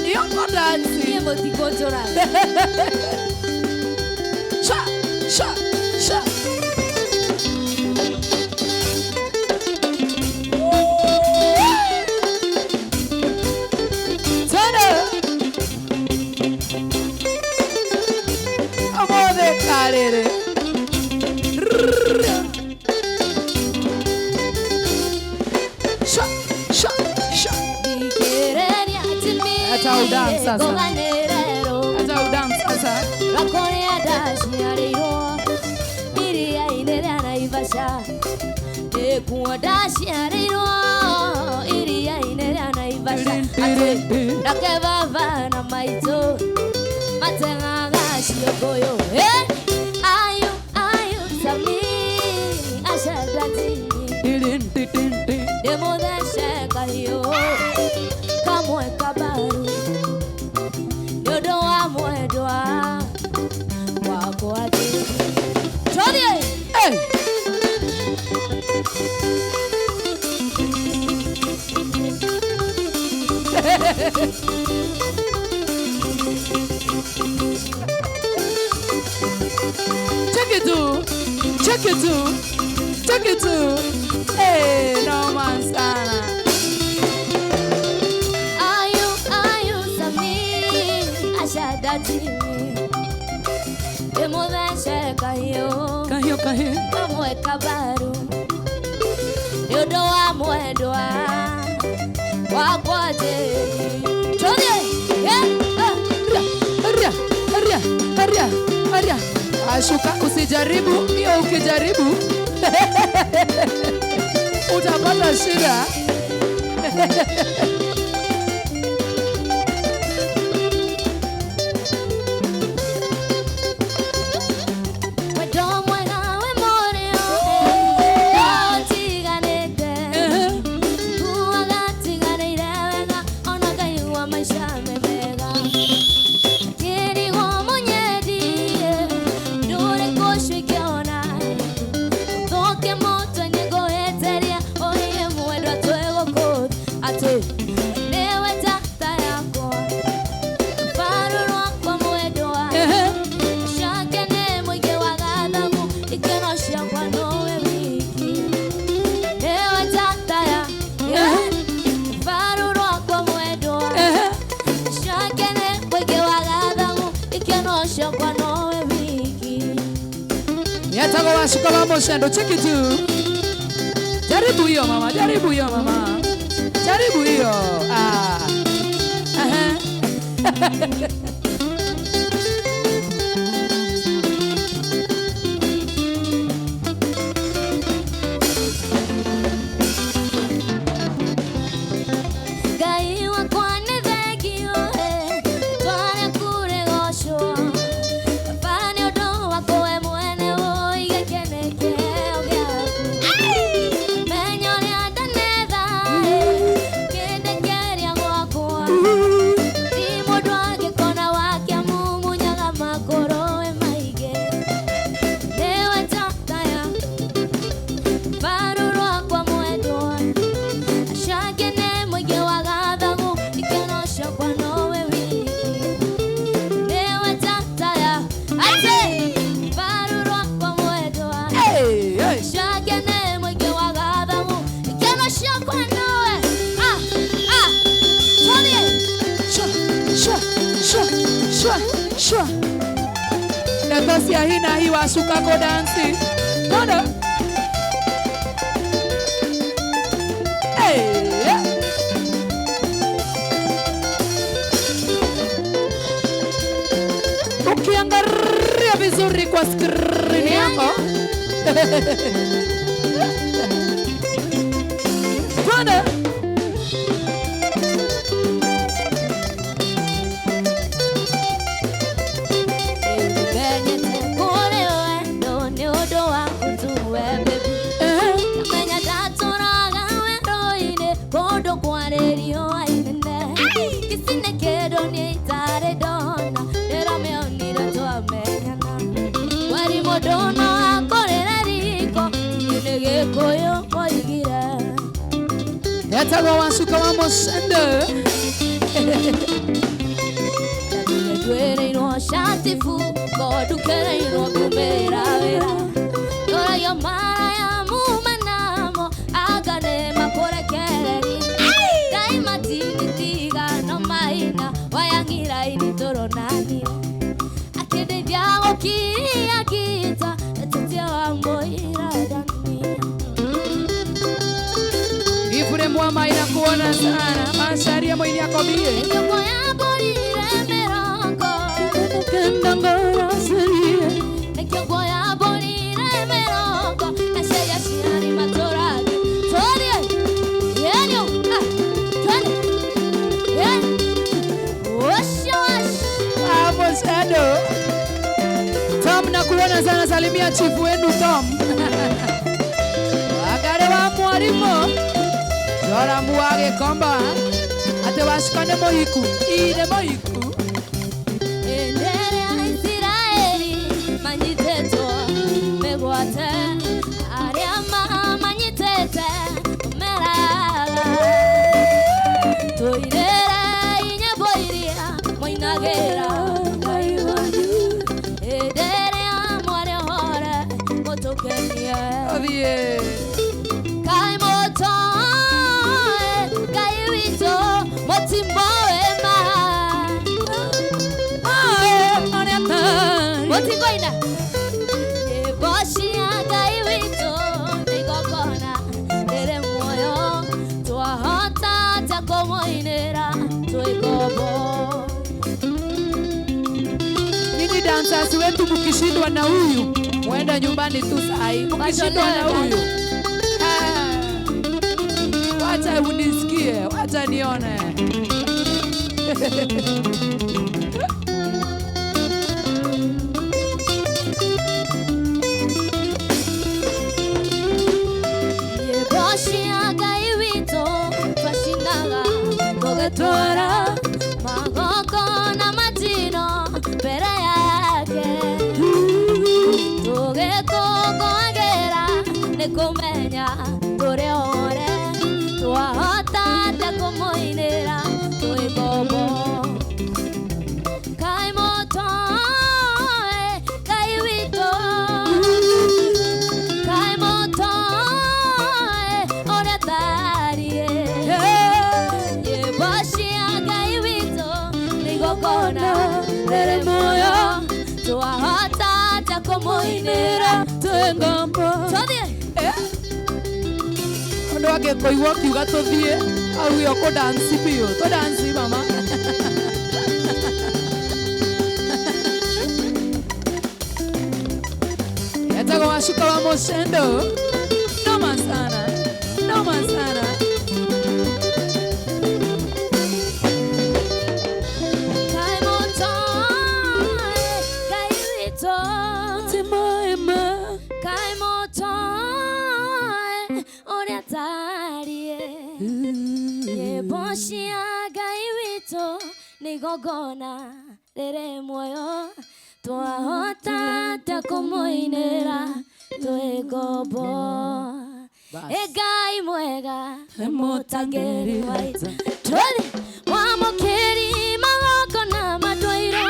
Speaker 1: Nĩ ũkũdanci.
Speaker 5: Niĩ mũtikũnjũraga.
Speaker 1: Sha, sha, sha. Twende. Ũmũthĩ karĩrĩ. Sha, sha, sha.
Speaker 5: Thikĩrĩria Jimmy,
Speaker 1: Acha udance sasa.
Speaker 5: ngũganĩre
Speaker 1: Acha udance sasa.
Speaker 5: rũĩ kũrĩa ndaciarĩirwo iria-inĩ rĩa Naivasha nĩkuo ndaciarĩirwo iria-inĩ rĩa Naivasha. Atĩ nake baba na maitũ mategaga ciũngũyũ. Eh, ayu ayu Sami acendatini
Speaker 1: Tirin, tirin, tin.
Speaker 5: ndĩmũthece kahiũ kamwe kabaru nĩ ũndũ wa mwendwa wakwa tĩri. Tũthiĩ.
Speaker 1: Hey. Check it too. Check it too. Check it too. Hey, no man sana.
Speaker 5: Ayu ayu Sami acendatini ndĩmũthece kahiũ
Speaker 1: Kahio kahio.
Speaker 5: Kamwe kabaru nĩ ũndũ wa mwendwa wakwa tĩri. Tũthiĩ. Yeah, ah.
Speaker 1: Ria, ria, ria, ria, ria. Ashuka, usijaribu hiyo, ukijaribu utapata shida.
Speaker 5: Wendo mwega wĩ mũrĩo no ũtiganĩte. Nguaga tiganĩire wega ona ngaigua maica me mega. Kĩrigwo mũnyendie ndũrĩ kũcio ingĩona.
Speaker 1: Washuka wa Moshendo, cheki tu. Jaribu hiyo mama, jaribu hiyo mama. Jaribu hiyo. Ah. Aha.
Speaker 5: Ngai wakwa nĩ thengio tware kũrĩgocwo Baba nĩ ũndũ waku we mwene ũige kĩene kĩheo gĩaku Menya ũrĩa ndanetha kĩndekeria gwakwa Ti mũndũ angĩkona wake amumunyaga makũrũ maingĩ Nĩwe tataya baru rwakwa mwendwa Ashakene mũingĩ wa gathagu ikeno ciakwa nowe wiki Nĩwe tataya atĩ baru rwakwa mwendwa
Speaker 1: Hey, hey.
Speaker 5: Ashakene mũingĩ wa gathagu ikeno ciakwa nowe ah ah Tony
Speaker 1: Shwa, shwa, shwa, shwa, shwa. Natosia hii na hii washuka ko dansi. Kono. Hey. Ukiangalia vizuri kwa skrini yako. Kono.
Speaker 5: Menyete kũrĩ wendo nĩ ũndũ waku tu we baby
Speaker 1: Eh.
Speaker 5: Menya ndatũraga werũ-inĩ kũndũ kwarĩ riũa inene Gĩcine kĩndũ niĩ itarĩ ndona ndĩramĩonire twamenyana Weri mũndũ no akũrĩre riko niĩ nĩ Gĩkũyũ moigire
Speaker 1: Etagwo Washuka wa Moshendo.
Speaker 5: Ndwĩrĩirwo cati buko ndukereirwo kumĩra wĩra Ndũragio mara ya muma namo anga nĩ makũrekereria Ndaimatinitiga no maina wayang'ira ini tũronanire Akĩndeithia gũkiria ngita etetia wa mũira ndani
Speaker 1: Ifure mwama inakuona sana. Masharia moini yako bie.
Speaker 5: Mĩkĩngwo ya mbũrire mĩrongo Mĩkĩngwo ya mbũrire mĩrongo na ciaria ciari matũrage Tũthiĩ yenyo ah twende ye Osho
Speaker 1: Hapo Shadow. Tom nakuona sana, salimia chifu wenu Tom. Wagare wa mwalimu. Jora muwage komba. Ate washikane mohiku. Ine mohiku.
Speaker 5: Endere a Isiraeli manyitĩtwo mĩgwate arĩa mamanyitĩte meraga tũirĩre inyĩmbo iria mũinagĩra Ngai wanyu hĩndĩ ĩrĩa mwarĩ hore mũtũkenie
Speaker 1: Othie.
Speaker 5: Kai mũtoe Ngai witũ mũtimbo wĩma Mũtingoina nyĩmbo cia Ngai witũ nĩ igongona rĩrĩ muoyo twahota atĩa kũmũinĩra twĩ ngombo
Speaker 1: Ninyi dancers wetu mkishindwa na huyu muende nyumbani tu sahi. Mkishindwa na huyu. Ah. Wacha unisikie, wacha nione.
Speaker 5: Nyĩmbo cia Ngai witũ twacinaga tũgĩtwara magongona matino mbere yake tũgĩkũngũagĩra nĩ kũmenya tũrĩ ore twahota atĩa kũmũinĩra twĩ ngombo Kai mũtoe Ngai witũ Kai mũtoe ũrĩa tariĩ Nyĩmbo cia Ngai witũ nĩ igongona rĩrĩ muoyo twahota atĩa kũmũinĩra Kũmũinĩra
Speaker 1: Twĩ ngombo.
Speaker 5: Tũthiĩ.
Speaker 1: Mũndũ angĩkũigua ũkiuga tũthiĩ auge ũkũdansi biũ tũdansi mama. Etagwo Wacuka wa Mũcendo. Noma sana, noma sana.
Speaker 5: Kaĩ mũtoĩ Ngai witũ.
Speaker 1: Ti mwema.
Speaker 5: Kaĩ mũtoĩ ũrĩa atariĩ. Nyĩmbo cia Ngai witũ nĩ igongona rĩrĩ muoyo. Twahota atĩa kũmũinĩra twĩ ngombo. Ĩ Ngai mwega mũtangĩri wa ita. Twende mwamũkĩri magongona matwairwo.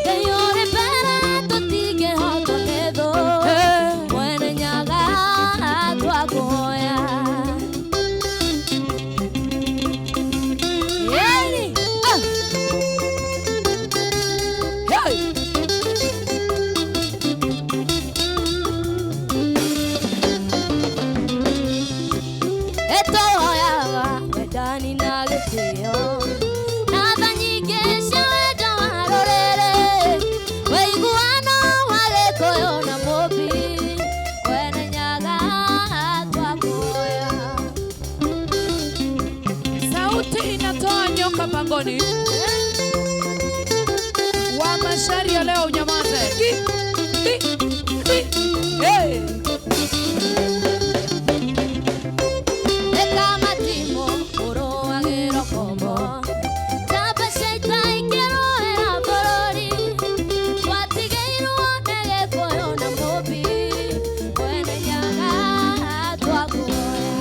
Speaker 5: Ngai ũrĩ mbere tũtingĩhotwo nĩ thũ. Mwene Nyaga twakũhoya. Yeni. Ah.
Speaker 1: Hey!
Speaker 5: Ĩtũhoyaga wendani na gĩtĩo na tha nyingĩ cia wendo wa rũrĩrĩ ũiguano wa Gĩkũyũ na Mũmbi. Mwene Nyaga twakũhoya.
Speaker 1: Sauti inatoa nyoka pangoni. Wa Macharia leo unyamaze. Ki, ti, ti. Hey!
Speaker 5: Ĩka matimũ ũrũagĩrwo kombo. Njamba cia ita ikĩrũĩra bũrũri. Twatigĩirwo nĩ Gĩkũyũ na Mũmbi. Mwene Nyaga twakũhoya.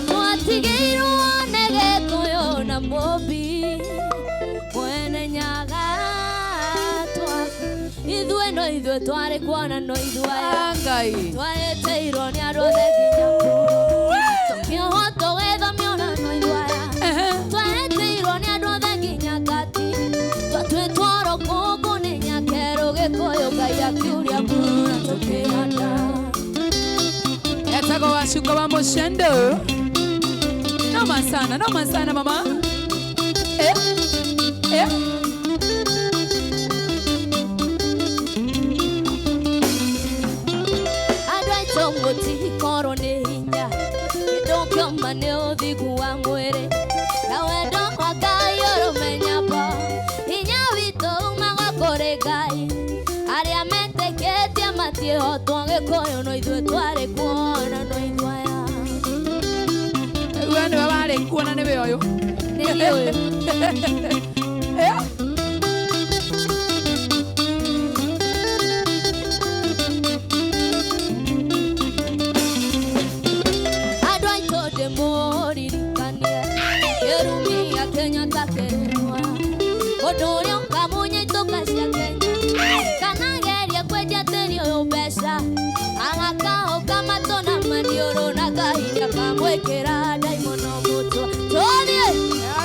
Speaker 5: Twatigĩirwo nĩ Gĩkũyũ na Mũmbi. Mwene Nyaga ithuĩ no ithuĩ twarĩ kuona no ithuĩ aya.
Speaker 1: Ngai.
Speaker 5: Twarĩtĩirwo nĩ andũ othe nginya tũkĩhotwo gwĩthomio na no ithuĩ aya. Twarĩtĩirwo nĩ andũ othe nginya kati. Twatuĩtwo rũkũngũ nĩ nyakerũ Gĩkũyũ Ngai akiuria mbura tũkĩhanda.
Speaker 1: Etagwo Wacuka wa Mũcendo. Noma sana, noma sana mama. Eh, eh.
Speaker 5: Andũ aitũ mũtikorwo nĩ hinya kĩndũ kĩoma nĩ ũthingu wa mwĩrĩ na wendo wa Ngai ũrũmenya po. Hinya witũ umaga kũrĩ Ngai arĩa metĩkĩtie matiĩhotwo Gĩkũyũ no ithuĩ twarĩ kuona no ithuĩ aya.
Speaker 1: We nĩwe warĩ kuona nĩwe ũyũ.
Speaker 5: Nĩ niĩ ũyũ.
Speaker 1: Eh.
Speaker 5: Andũ aitũ ndĩmũririkanie kĩrumi gĩa Kenyatta kĩrĩ muoyo. Mũndũ ũrĩa ũkamunya ituka cia Kenya kana gerie kwendia tĩri ũyũ mbeca agakahũka matũ na maniũrũ na Ngai nĩakamwĩkĩra ndaimono mũtwe. Tũthiĩ.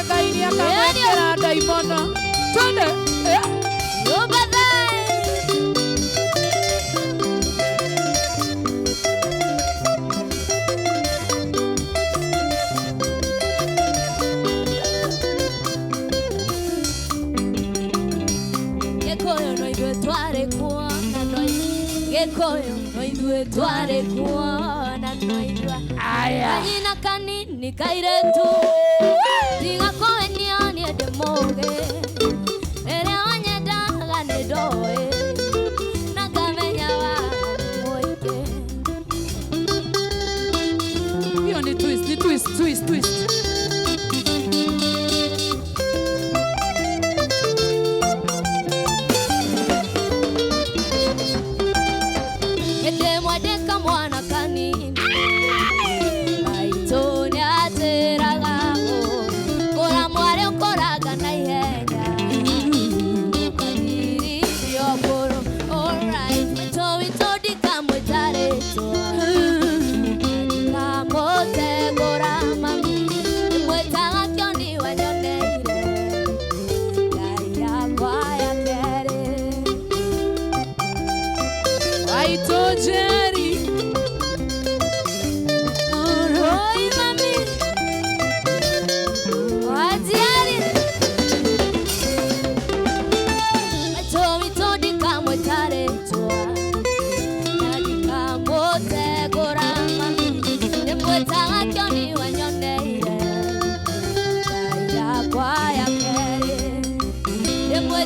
Speaker 1: Ngai nĩakamwĩkĩra ndaimono. Twende. Eh.
Speaker 5: Nyũmba thaĩ. Gĩkũyũ no ithuĩ twarĩ kuona no Gĩkũyũ no ithuĩ twarĩ kuona no ithuĩ.
Speaker 1: Aya.
Speaker 5: Kanyina kanini kairĩtu tiga kũhenia niĩ ndĩ mũũgĩ rĩrĩa wanyendaga nĩ ndoĩ na ngamenya wa mũingĩ.
Speaker 1: Hiyo ni twist, ni twist, twist, twist.
Speaker 5: Hĩndĩ ĩmwe ndĩ kamwana kanini maitũ nĩanjĩraga ũũ, kũra mwarĩ ũkũraga na ihenya.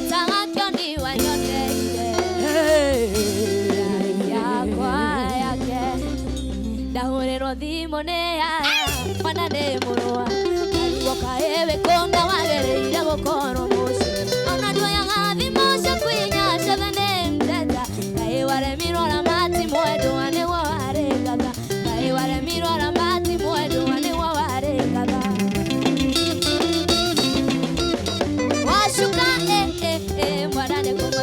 Speaker 5: Wetaga kĩoni wanyoneire yakwa yake ndahũrĩrwo thimũ nĩ yaya mwana nĩ mũrũa ariguo kaĩ wĩ kũna wagĩrĩire gũkorwo mũciĩ ona nduoyaga thimũ ciaku inya ciothe nĩ mteta kaĩ waremirwo ramati mwendwa nĩguo warĩngatha kaĩ waremirwo ramati mwendwa nĩguo warĩngatha wacuka eh eh eh mwana nĩ kũma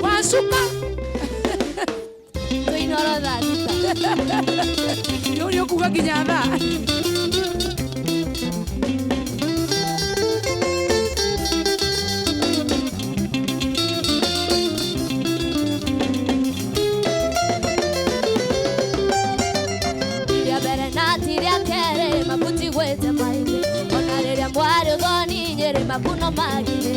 Speaker 1: Wacuka.
Speaker 5: Tũinoro thaa thita.
Speaker 1: Rĩu nĩ ũkuga nginya thaa.
Speaker 5: Rĩa mbere na ti rĩa kerĩ mabuti gwĩte maingĩ ona rĩrĩa mwarĩ ũthoni Nyĩrĩ makuno magirĩire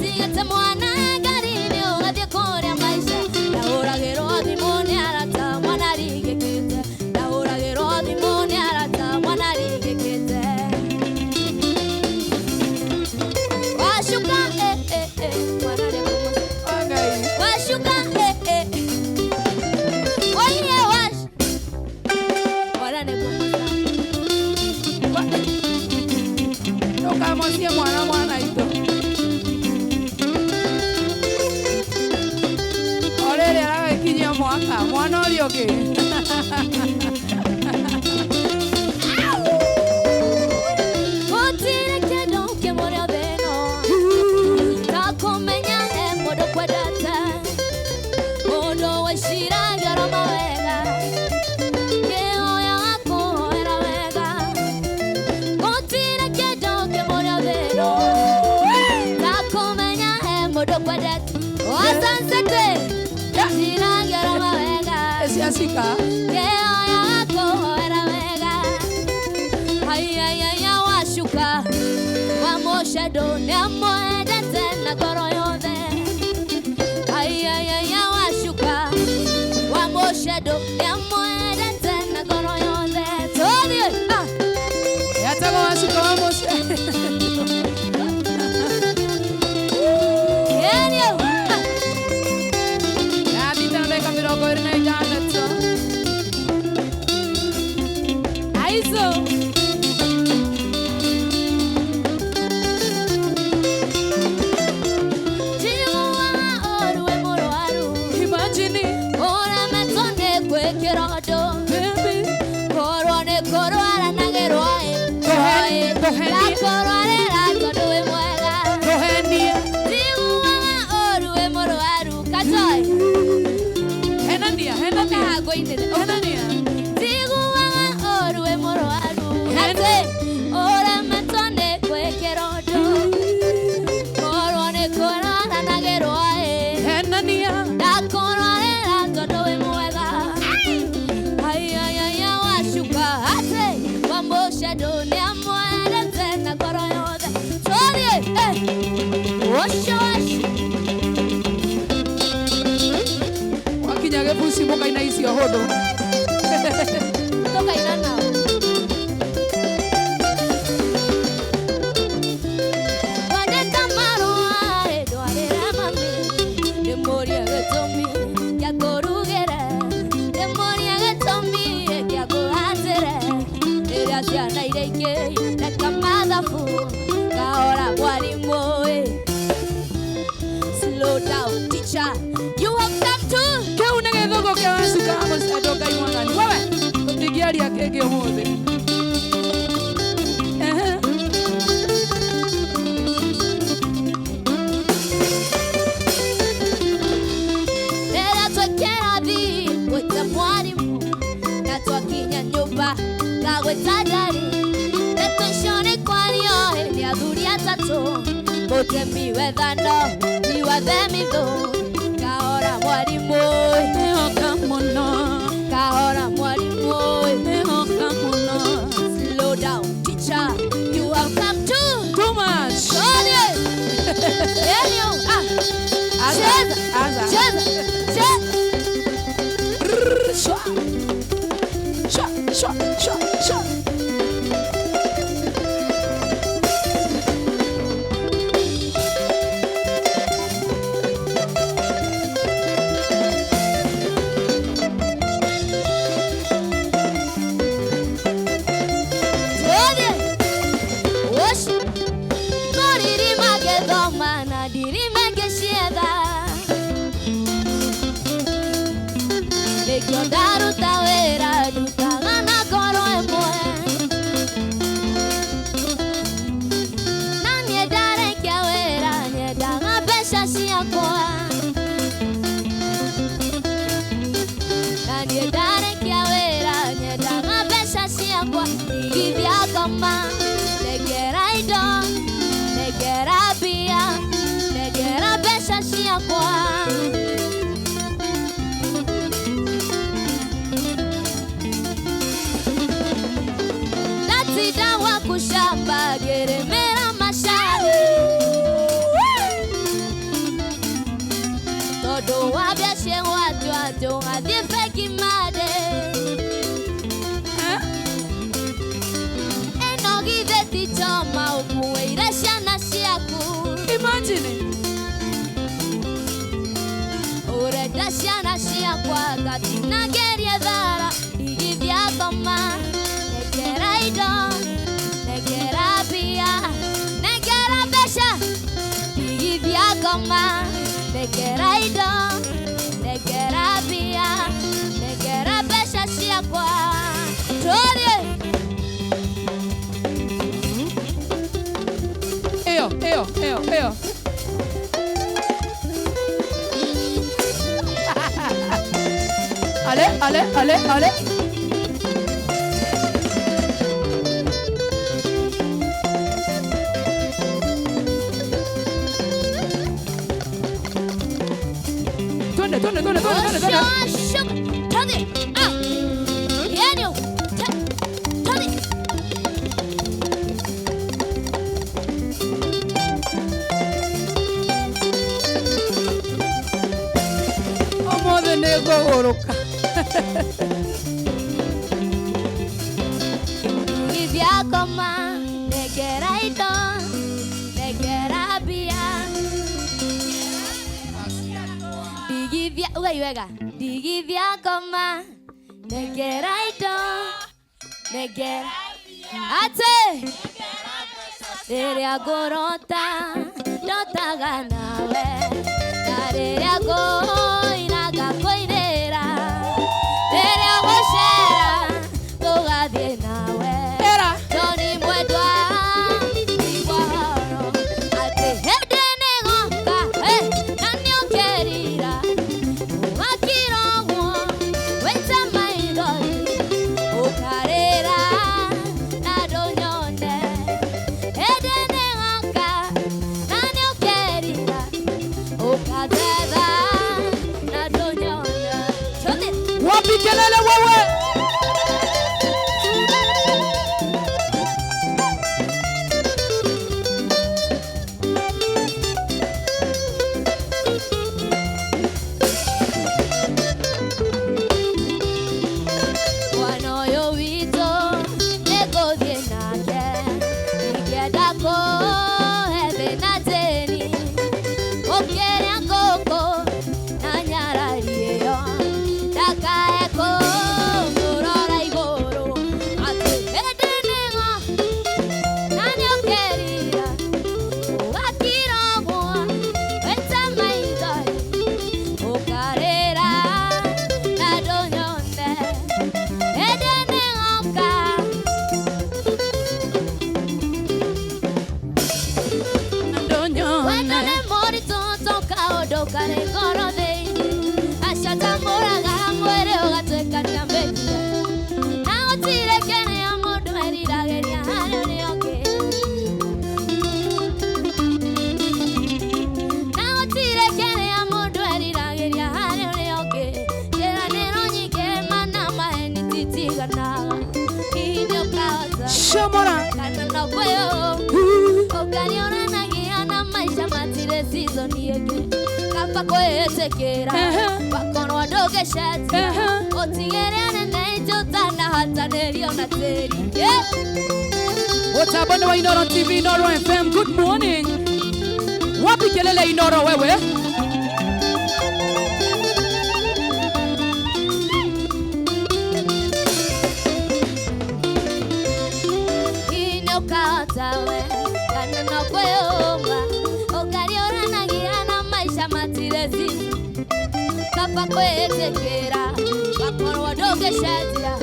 Speaker 5: tigĩte mwana ngari-inĩ ũgathiĩ kũrĩa maica ndahũragĩrwo thimũ nĩ arata mwana arigĩkĩte ndahũragĩrwo thimũ nĩ arata mwana arigĩkĩte wacuka eh eh eh mwana nĩ kũmũ
Speaker 1: Ngai.
Speaker 5: wacuka eh eh oye wash mwana nĩ kũmũ
Speaker 1: Ndũkamocie mwana mwana itũ. O rĩrĩ aragĩkinyia mwaka mwana ũrĩa ũngĩ.
Speaker 5: Gũtirĩ kĩndũ kĩmũrĩ thĩ ĩno ta kũmenya he mũndũ kwendete mũndũ wĩciragia oro mawega kĩhoya kũhoera wega gũtirĩ kĩndũ kĩmũrĩ thĩ ĩno ta kũmenya he mũndũ kwendete wasansete wĩciragia oro mawega
Speaker 1: Ciacika.
Speaker 5: kĩhoya kũhoera wega Ayayaya wacuka wa mũcendo nĩamwendete na ngoro yothe Ayayaya wacuka wa mũcendo nĩamwendete na ngoro yothe tũthiĩ ah.
Speaker 1: Yatagwo wacuka wa mũciĩ.
Speaker 5: Kĩerio ah.
Speaker 1: Yathita na ndagĩka 26. Aizo.
Speaker 5: Njiguaga ũru wĩ mũrwaru
Speaker 1: Imagine
Speaker 5: ũremetwo nĩ gwĩkĩra ũndũ
Speaker 1: baby.
Speaker 5: korwo nĩ kũrwara na gĩrwaĩ
Speaker 1: Tũhenie.
Speaker 5: ndakũrwarĩra tondũ wĩ mwega
Speaker 1: Tũhenie.
Speaker 5: Njiguaga ũru wĩ mũrwaru Kajoy
Speaker 1: Henania, henania.
Speaker 5: Ũkahangũinĩre
Speaker 1: Henania.
Speaker 5: Njiguaga ũru wĩ mũrwaru atĩ ũremetwo nĩ gwĩkĩra ũndũ korwo nĩ kũrwara na gĩrwaĩ
Speaker 1: Henania.
Speaker 5: ndakũrwarĩra tondũ wĩ mwega ayayaya wacuka atĩ wa mũcendo nĩamwendete na ngoro yothe tũthiĩ eh. Ũcio wacu
Speaker 1: Wakinya gĩbuci mũkaina icio hũthũ.
Speaker 5: Tũkaina nao Kwandĩka marũa ndwarĩre mami ndĩmũrie gĩtũmi gĩa kũrugĩre ndĩmũrie gĩtũmi gĩa kũhatĩre rĩrĩa ciana iria ingĩ reka mathabu kahora mwarimũ ĩ Slow down teacher you have come to
Speaker 1: Kĩu nĩ gĩthũngũ kĩa wacuka wa mũcendo Ngai mwathani. Wewe tũtingĩaria kĩngĩ ũmũthĩ. Ehe.
Speaker 5: Rĩrĩa twĩ kĩrathi gwĩta mwarimũ na twakinya nyũmba ngagwĩta ndarĩ ndeto icio nĩ kwario nĩ athuri atatũ mũtemi wethano ti wa themithũ kahora mwarimũ
Speaker 1: Ehoka mũno.
Speaker 5: kahora mwarimũ
Speaker 1: Ehoka mũno.
Speaker 5: Slow down teacher you have come to
Speaker 1: Too much.
Speaker 5: Tũthiĩ Enyo ah
Speaker 1: Aza.
Speaker 5: Cheza.
Speaker 1: Aza.
Speaker 5: Cheza cheza
Speaker 1: Shwa. Shwa, shwa, shwa, shwa.
Speaker 5: gwaku shamba ngĩrĩmĩra macani tondũ wa mbia ciĩgwatio atĩ ũgathiĩ bengi mande ĩno githĩ ti choma ũkuĩire ciana ciaku.
Speaker 1: Imagine.
Speaker 5: Urenda ciana ciakwa ngatinangeria thara ndigithia ngoma nengera indo nengera mbia nengera mbeca ndigithia ngoma nengera indo nengera mbia nengera mbeca ciakwa tũthiĩ.
Speaker 1: Eyo, eyo, eyo, eyo. Allez, allez, allez, allez. Twende, twende, twende, twende, twende, twende.
Speaker 5: Twende. Ah. Yenyo. Twende.
Speaker 1: Ũmũthĩ nĩ ngũgũrũka.
Speaker 5: Ndigithia ngoma nengera indo nengera mbia ndigithia ugai wega ndigithia ngoma nengera indo nengera atĩ rĩrĩa ngũrota ndotaga nawe na rĩrĩa ngũina ngakũinĩra rĩrĩa ngũcera tũgathiĩ nawe.
Speaker 1: Era.
Speaker 5: Tony mwendwa igua horo atĩ hĩndĩ nĩgoka na nĩũkerira ũgakira ũguo wĩte maithori ũkarĩra na ndũnyone hĩndĩ nĩgoka na nĩũkerira ũkathetha na ndũnyone. Tũthiĩ.
Speaker 1: Wapi kelele wewe?
Speaker 5: Mwana ũyũ witũ nĩngũthiĩ nake ingĩenda kũhe thĩna tĩri ũkĩrĩa ngũkũ na nyarari ĩyo ndakae kũmũrora igũrũ atĩ hĩndĩ nĩgo na nĩũkerira ũgakira ũguo wĩte maithori ũkarĩra na ndũnyone hĩndĩ nĩgoka.
Speaker 1: Ndũnyone.
Speaker 5: Wendo nĩ mũritũ to kaũndũ karĩ ngoro thĩinĩ acatamũraga mwĩrĩ ũgatuĩka nĩambĩtie na gũtirĩ kĩrĩa mũndũ eriragĩria harĩ ũrĩa ũngĩ na gũtirĩ kĩrĩa mũndũ eriragĩria harĩ ũrĩa ũngĩ ciĩranĩro nyingĩ mana maheni titiganaga hihi nĩũkahota
Speaker 1: Shomora.
Speaker 5: kana no kwĩyũma ũkariũranagia na maica matirĩ season ĩngĩ kaba kwĩĩtĩkĩra wakorwo ndũngĩcenjia ũtigĩre anene itũ ũtanahatanĩrio na tĩri.
Speaker 1: Utabone wa Inoro TV, Inoro FM. Good morning. Wapi kelele Inoro wewe?
Speaker 5: Hihi nĩũkahota we kana no kwĩyũma ũkariũranagia na maica matirĩ season kaba kwĩĩtĩkĩra wakorwo ndũngĩcenjia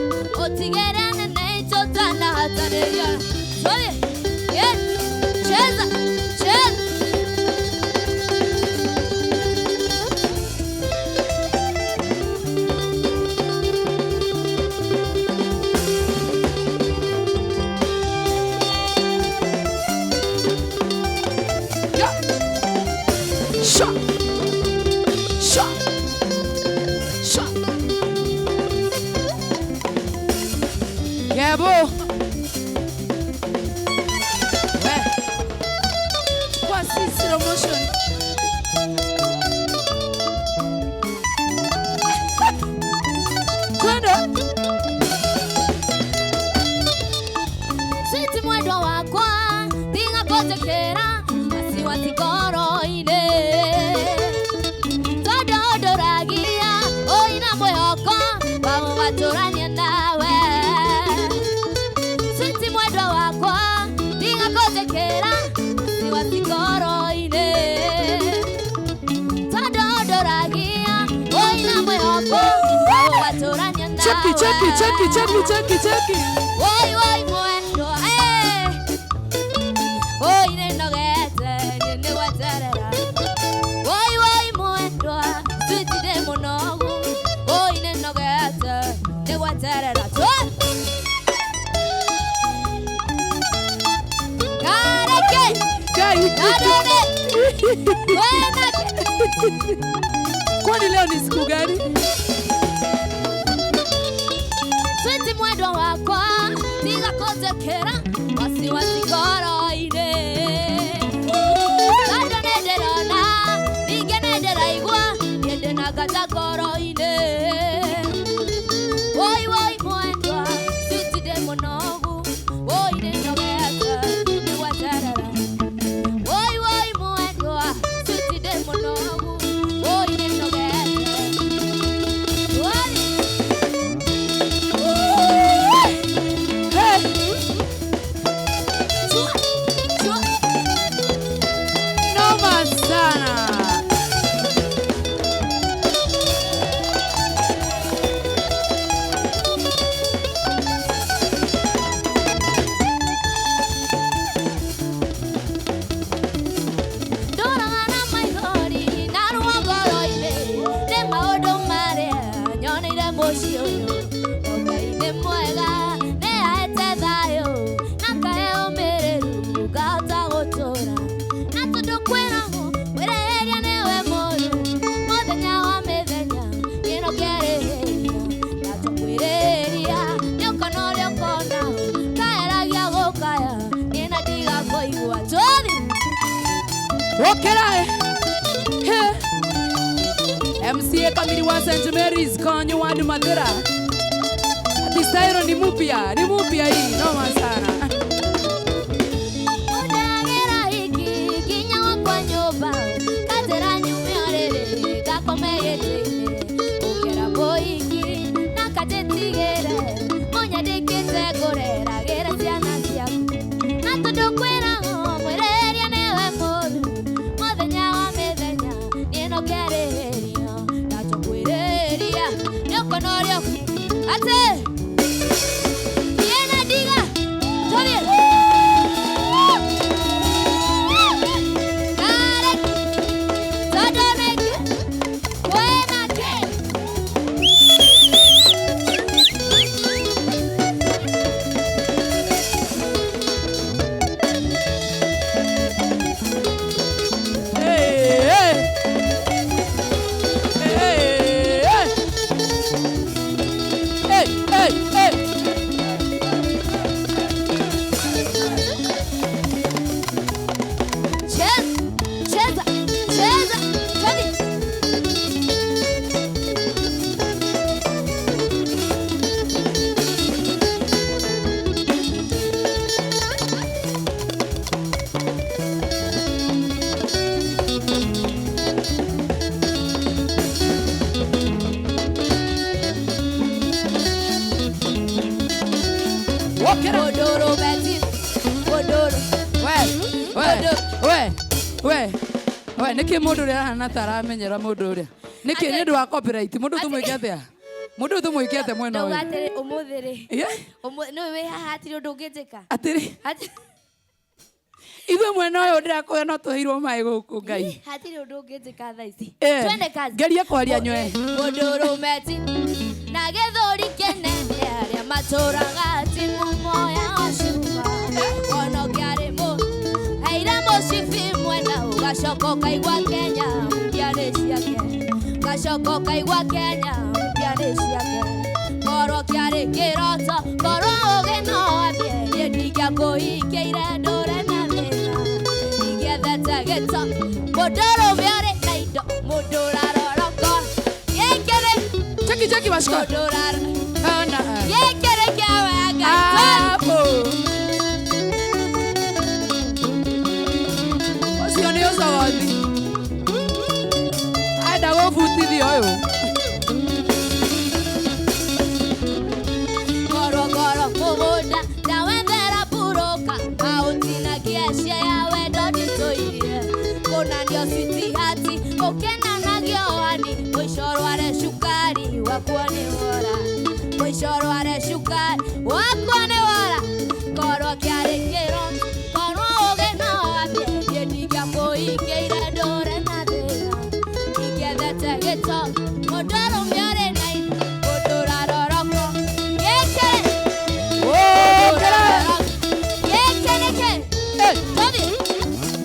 Speaker 5: ũtigĩre anene itũ ũtanahatanĩrio. Tũthiĩ. Yeah. Cheza, cheza.
Speaker 1: Yeah. Sha. Sha. Sha. Gabo.
Speaker 5: Mwendwa wakwa tiga kũnjĩkĩra wasiwasi ngoro-inĩ tondũ ndũragia ũina mwĩhoko wa gũgatũrania nawe Switi mwendwa wakwa tiga kũnjĩkĩra wasiwasi ngoro-inĩ tondũ ndũragia ũina mwĩhoko wa gũgatũrania nawe.
Speaker 1: Cheki, cheki, cheki, cheki, cheki, cheki.
Speaker 5: Woi, woi, mwendwa, eh. Oi, nĩnogete, nĩgweterera. Woi, woi, mwendwa, switi ndĩ mũnogu. Oi, nĩnogete, nĩgweterera. Twe! Kareke!
Speaker 1: Kai.
Speaker 5: Narone! Wena!
Speaker 1: Kwani leo ni siku gani?
Speaker 5: Switi mwendwa wakwa tiga kũnjĩkĩra wasiwasi ngoro-inĩ tondũ nĩndĩrona ningĩ nĩndĩraigua niĩ ndĩna nganja ngoro-inĩ. Woi, woi, mwendwa, switi ndĩ mũnogu. Woi, nĩnogete, nĩgweterera. Woi, woi, mwendwa, switi ndĩ mũnogu. Woi, nĩnogete. Woi.
Speaker 1: Hey.
Speaker 5: Chua, chua.
Speaker 1: Noma sana.
Speaker 5: Ndoraga na maithori na ruo ngoro-inĩ nĩ maũndũ marĩa nyoneire mũciĩ ũyũ. Ngai nĩ mwega nĩ aete thayũ na kahe ũmĩrĩru ngahota gũtũra na tondũ kwĩragwo mwĩrĩhĩria nĩwe mũru mũthenya wa mĩthenya kĩno kĩarĩhĩria na tũkwĩrĩria nĩ ũkona ũrĩa ũkona kaeragia gũkaya niĩ na ndiga kũigua tũthi.
Speaker 1: Okera. He. MCA Kamiri wa St. Mary's Konyo wadu Mathira. Ati stailo ni mupya hii, noma sana.
Speaker 5: Ũndagĩra hiki nginya gwakwa nyũmba kanjĩra nyume ũrĩrĩ ngakome gĩtĩ-inĩ ũkĩra mũhiki na kanjĩtigĩre mũnyandĩkĩte ngũreragĩra ciana ciaku na tondũ kwĩragwo mwĩrĩhĩria nĩwe mũru mũthenya wa mĩthenya niĩ no kĩarĩhĩrio na tũkwĩrĩria nĩ ũkona ũrĩa atĩ niĩ na ndiga tũthiĩ. Kare, tondũ nĩkĩ, kwĩna kĩ?
Speaker 1: Hey, hey. Hey, hey. Hey, hey, hey.
Speaker 5: Cheza, cheza, cheza, twende.
Speaker 1: Okera.
Speaker 5: Godoro beti, godoro.
Speaker 1: We, we, we, we. We, nĩkĩ mũndũ ũrĩa arahana ta aramenyera mũndũ ũrĩa? Nĩkĩ nĩ ũndũ wa copyright? Mũndũ tũmwĩke atĩa? Mũndũ tũmwĩke atĩa mwena
Speaker 5: Ndauga
Speaker 1: ũyũ?
Speaker 5: atĩrĩ ũmũthĩ rĩ
Speaker 1: Yeah.
Speaker 5: nĩũĩ wĩ haha hatirĩ ũndũ ũngĩnjĩka.
Speaker 1: Atĩrĩ, ithuĩ mwena ũyũ ndĩrakwĩra no tũheirwo maĩ gũkũ Ngai.
Speaker 5: Hatirĩ ũndũ ũngĩnjĩka thaa ici.
Speaker 1: Eh,
Speaker 5: Twende kazi.
Speaker 1: Ngeria kwaria nywe.
Speaker 5: Mũndũrũme ti na gĩthũri kĩnene arĩa matũraga ti ngumo ya cuma ona ũkĩarĩ mũ heire mũcibi mwena ũgacoka ũkaigua Kenya mpya nĩ ciake ũgacoka ũkaigua Kenya mpya nĩ ciake korwo kĩarĩ kĩroto korwo ũgĩ no wambie niĩ ndingĩakũhikĩire ndũre na thĩna ingĩethete gĩto mũndũrũme ũrĩ na indo mũndũ ũraroroko gĩkĩ nĩ
Speaker 1: Cheki, cheki Washiko.
Speaker 5: mũndũ ũrarora
Speaker 1: Ana.
Speaker 5: gĩkĩ nĩ kĩa Ngai.
Speaker 1: Hapo.
Speaker 5: Nagio sweetheart Ukena nagio ani Mwisho rware cukari Wakwa ni wora Mwisho rware cukari Wakwa ni wora Korwo kĩarĩ kĩro Korwo ũgĩ no wambie Niĩ ndingĩakũhingĩire ndũre na thĩna Ingĩethete gĩto Mũndũ ũrũme ũrĩ na indo Mũndũ ũraroroko Gĩkĩ
Speaker 1: Okere.
Speaker 5: Gĩkĩ nĩkĩ
Speaker 1: Hey,
Speaker 5: Tũthiĩ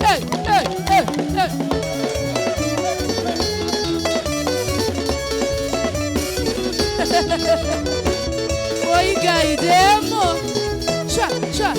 Speaker 1: hey, hey, hey, hey. Oi, Ngai demo. Sha, sha.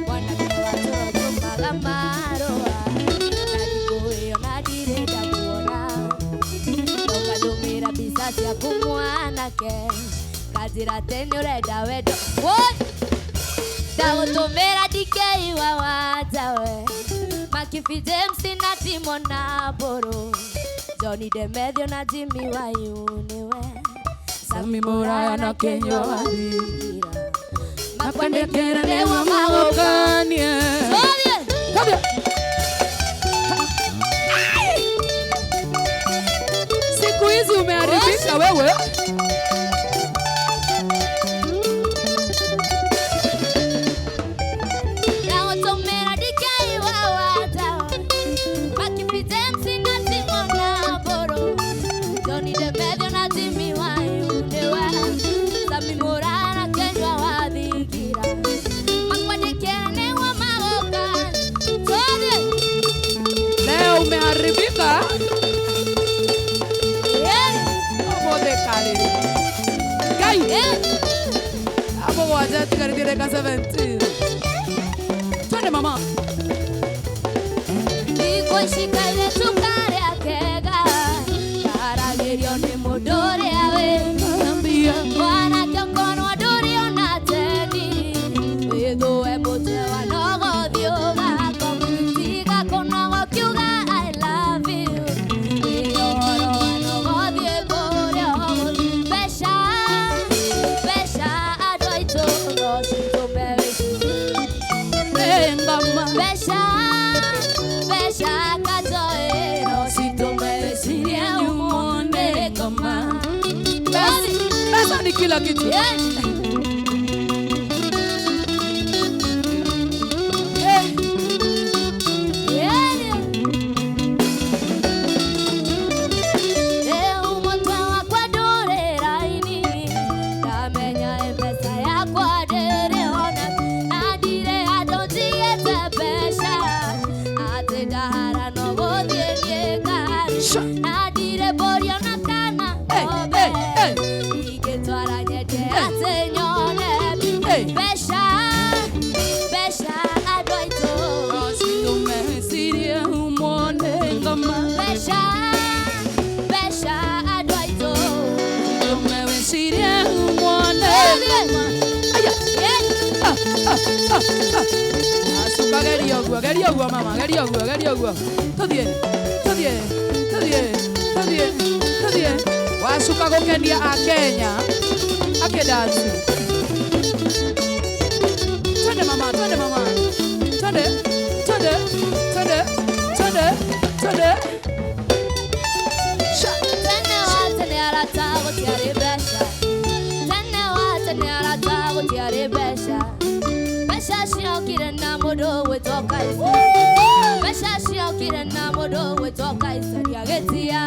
Speaker 5: Mwanake wa toro tũmaga marũa Na thikũ ĩyo na ndirenda kuona Ũkandũmĩra mbica ciaku mwanake Kanjĩra atĩ nĩũrenda wendo Woi! Ndagũtũmĩra ndikeiwa wanja we Makibi James na Timo na Mbũrũ Johnny Demethio na Jimmy Wayuniwe
Speaker 1: Sami Muraya na Kenywa Wathira.
Speaker 5: Makwendekera
Speaker 1: Makwendekera
Speaker 5: nĩguo
Speaker 1: nĩguo
Speaker 5: magũka
Speaker 1: magũkanie.
Speaker 5: Tũthiĩ!
Speaker 1: Tũthiĩ. Siku hizi umeharibika wewe.
Speaker 5: Ndagũtũmĩra ndikeiwa wanja Makibi James na Timo na Mbũrũ Johnny Demethio na Jimmy Wayuniwe Sami Muraya na Kenywa Wathingira Makwendekera nĩguo magũka Tũthiĩ!
Speaker 1: Leo umeharibika.
Speaker 5: Yeah!
Speaker 1: Ũmũthĩ karĩrĩ. Ngai,
Speaker 5: Yeah!
Speaker 1: hapo mũgwanja tigarĩtie dakika 17. Twende mama.
Speaker 5: Thikũ ici kairĩtu karĩa kega karagĩrio nĩ mũndũ ũrĩa wĩ
Speaker 1: Nambia.
Speaker 5: mwanake ũkorwo ndũrĩ ona teni wĩthũe mũtwe wa nogothi ũgakoma tiga kũnoga ũkiuga I love you wĩ ũhoro wa nogothi kũrĩa ũgũthiĩ mbeca mbeca andũ aitũ no citũme wĩcirie
Speaker 1: Ngoma.
Speaker 5: mbeca mbeca kanjoĩ no citũme wĩcirie ũmũndĩ ngoma
Speaker 1: Pesa ni kila kitu.
Speaker 5: Yeah.
Speaker 1: Eh,
Speaker 5: Yeah. Rĩu mũtwe wakwa ndũrĩ raini ndamenya mbeca yakwa ndĩrĩ ona na ndirĩ handũ njigĩte mbeca atĩ ndahara no gũthiĩ niĩ ngari
Speaker 1: Sha.
Speaker 5: na ndirĩ mbũri ona kana
Speaker 1: Hey,
Speaker 5: ng'ombe
Speaker 1: hey, hey.
Speaker 5: ingĩtwara nyendie atĩ nyone
Speaker 1: Hey.
Speaker 5: mbeca mbeca andũ aitũ
Speaker 1: Ositume wĩcirie ũmũndĩ ngoma.
Speaker 5: mbeca mbeca andũ aitũ
Speaker 1: Situme wĩcirie ũmũndĩ ngoma. Aya. Ah, ah, ah, ah. Asuka geria ũguo, geria ũguo mama, geria ũguo, geria ũguo. Tũthiĩ, tũthiĩ, tũthiĩ, tũthiĩ, tũthiĩ. Wacuka gũkenia Akenya. Akĩdansi. Twende mama, twende mama. Twende, twende, twende, twende, twende. Sha.
Speaker 5: Tene wa tene arata gũtiarĩ mbeca tene wa tene arata gũtiarĩ mbeca mbeca ciokire na mũndũ ũgwĩtwo Kaisari mbeca ciokire na mũndũ ũgwĩtwo Kaisari agĩtia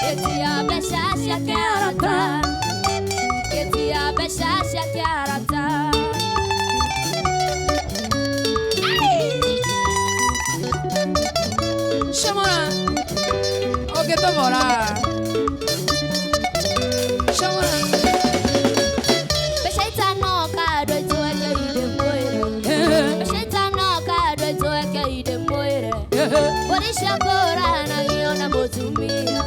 Speaker 5: gĩtia mbeca ciake arata gĩtia mbeca ciake arata
Speaker 1: Shamona. Ũngĩtobora. Shamona.
Speaker 5: Mbeca itanoka andũ aitũ eke inde mwĩrĩ
Speaker 1: Eh,
Speaker 5: mbeca itanoka andũ aitũ eke inde mwĩrĩ
Speaker 1: eh,
Speaker 5: mbũri cia kũranagio na mũtumia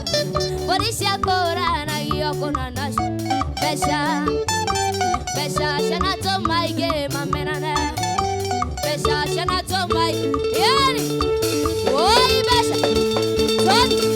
Speaker 5: mbũri cia kũranagio kũna nacio mbeca mbeca ciana tũmaingĩ mamena. mbeca ciana twauma yani oi mbeca twathi.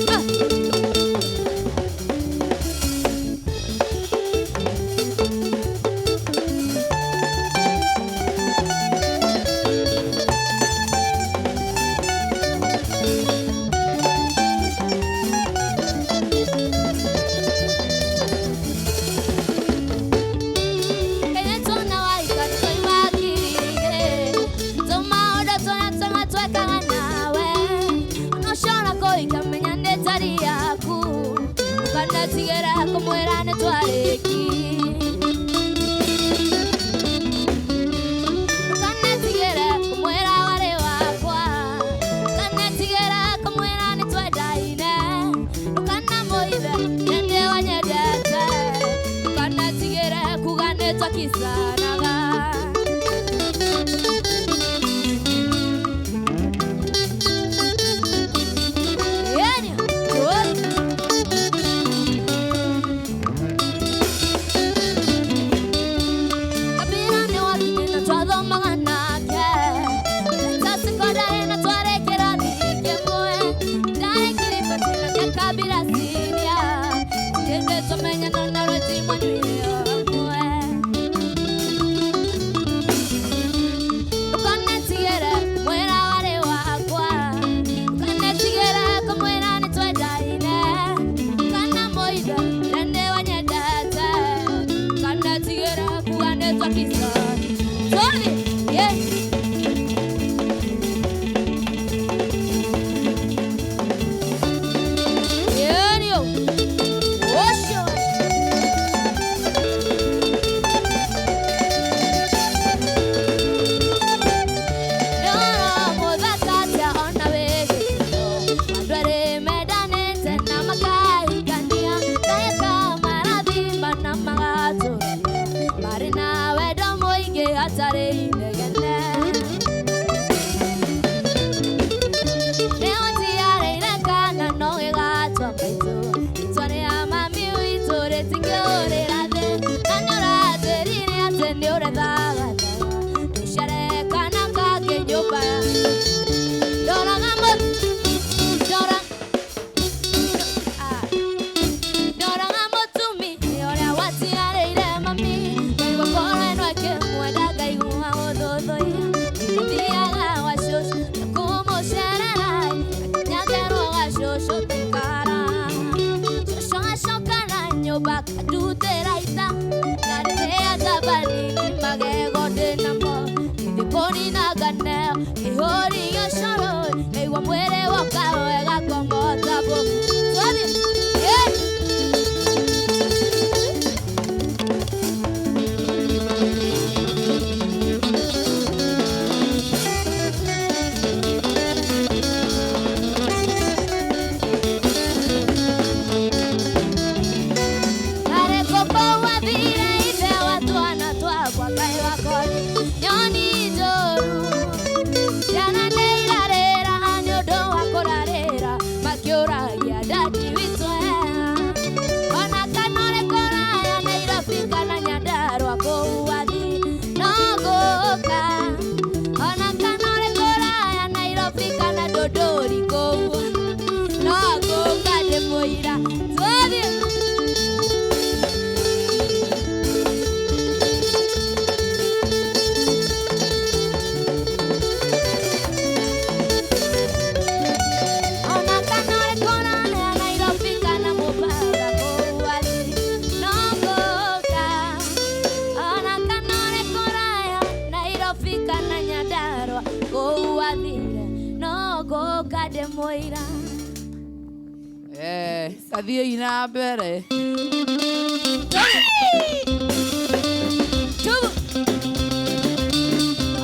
Speaker 1: Thiĩ na mbere.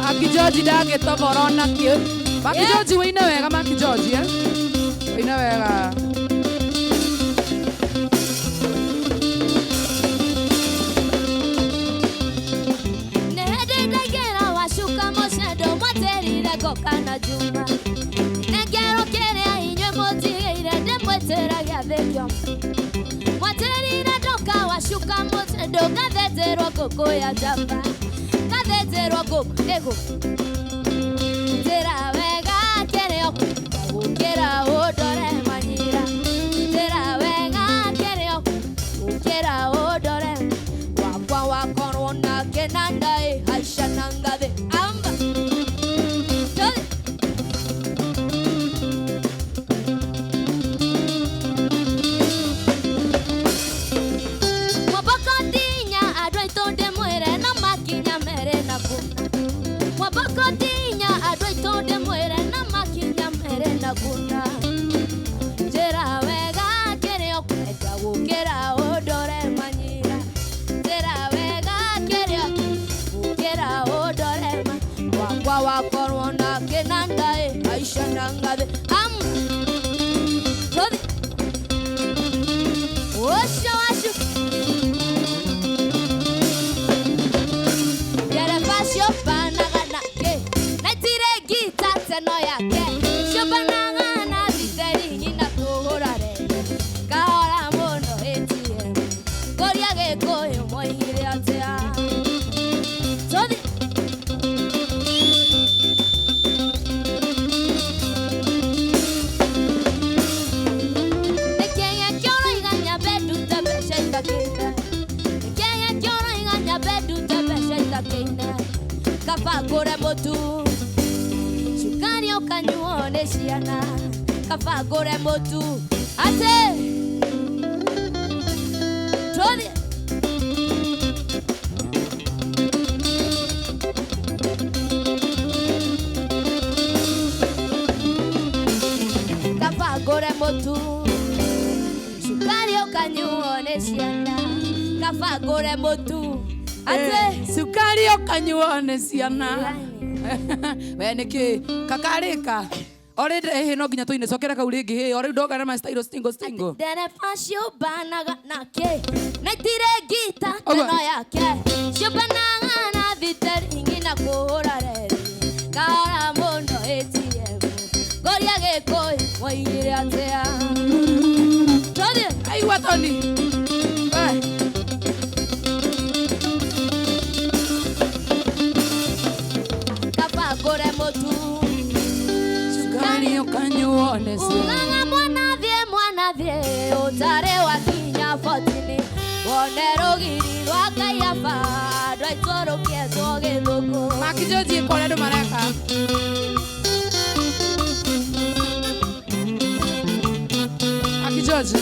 Speaker 1: Maki George ndangĩtobora ona kĩ. Maki George wĩine wega Maki George eh? Wĩine wega.
Speaker 5: Nĩndĩndagĩra wacuka mũcendo mwaterire ngoka na Juma. Nengero kĩrĩa inyuĩ mũtigĩire ndĩmwĩtĩra gĩathĩ kĩo. Mwaterire ndoka wacuka mũcendo ngathĩnjĩrwo ngũkũ ya njamba. Ngathĩnjĩrwo ngũkũ nĩgũ. Njĩra wega kĩrĩa ũkwenda gũkĩra ũndore manyira. Njĩra wega kĩrĩa ũkwenda gũkĩra ũndore. Wakwa wakorwo na kĩnanda ĩ haica na ngathĩ. Amba. Tũthiĩ. Mwaboko ndinya andũ aitũ ndĩmwĩre no makinya mere na kuna. Mwaboko ndinya andũ aitũ ndĩmwĩre no makinya mere na kuna. Njĩra wega kĩrĩa ũkwenda gũkĩra ũndore manyira. Njĩra wega kĩrĩa gũkĩra ũndore wakwa wakorwo na kĩnanda ĩ haica na ngathĩ. Am. Tũthiĩ. Ũcio wacu. Ndereba ciũmbanaga nake na itirĩ ngita teno yake ciũmbanaga na thiteri na kũhũra rege kahora mũno ATM ngũria Gĩkũyũ moigire atĩa. Tũthiĩ. Nĩkĩĩ kĩũraiga nyambe ndute mbeca itakĩte? Nĩkĩĩ kĩũraiga nyambe ndute mbeca itakĩine? Kaba ngũre mũtu cukari ũkanyuo nĩ ciana. Kaba ngũre mũtu atĩ tũthiĩ. Kaba ngũre mũtu cukari ũkanyuo nĩ ciana. Kaba ngũre mũtu atĩ
Speaker 1: Cukari ũkanyuo nĩ ciana. We nĩkĩ kakarĩka already no nginya tũine cokera kau rĩngĩ hĩ o rĩu ndoka na ma style stingo stingo.
Speaker 5: Ndereba ciũmbanaga nake na itirĩ ngita
Speaker 1: Ũguo.
Speaker 5: teno yake ciũmbanaga na thiteri na kũhũra reri kahora mũno ATM ngũria Gĩkũyũ moigire atĩa. Tũthiĩ.
Speaker 1: Aigua Tony. We.
Speaker 5: Kaba ngũre mũtu
Speaker 1: Cukari ũkanyuo nĩ ciana.
Speaker 5: Ugaga mwana thiĩ mwana thiĩ ũtarĩ wakinya botini wone rũgiri rwa Kaiaba andũ aitũ rũkĩetwo gĩthũngũ.
Speaker 1: Makijoji ĩka ũrĩa andũ mareka. Makijoji.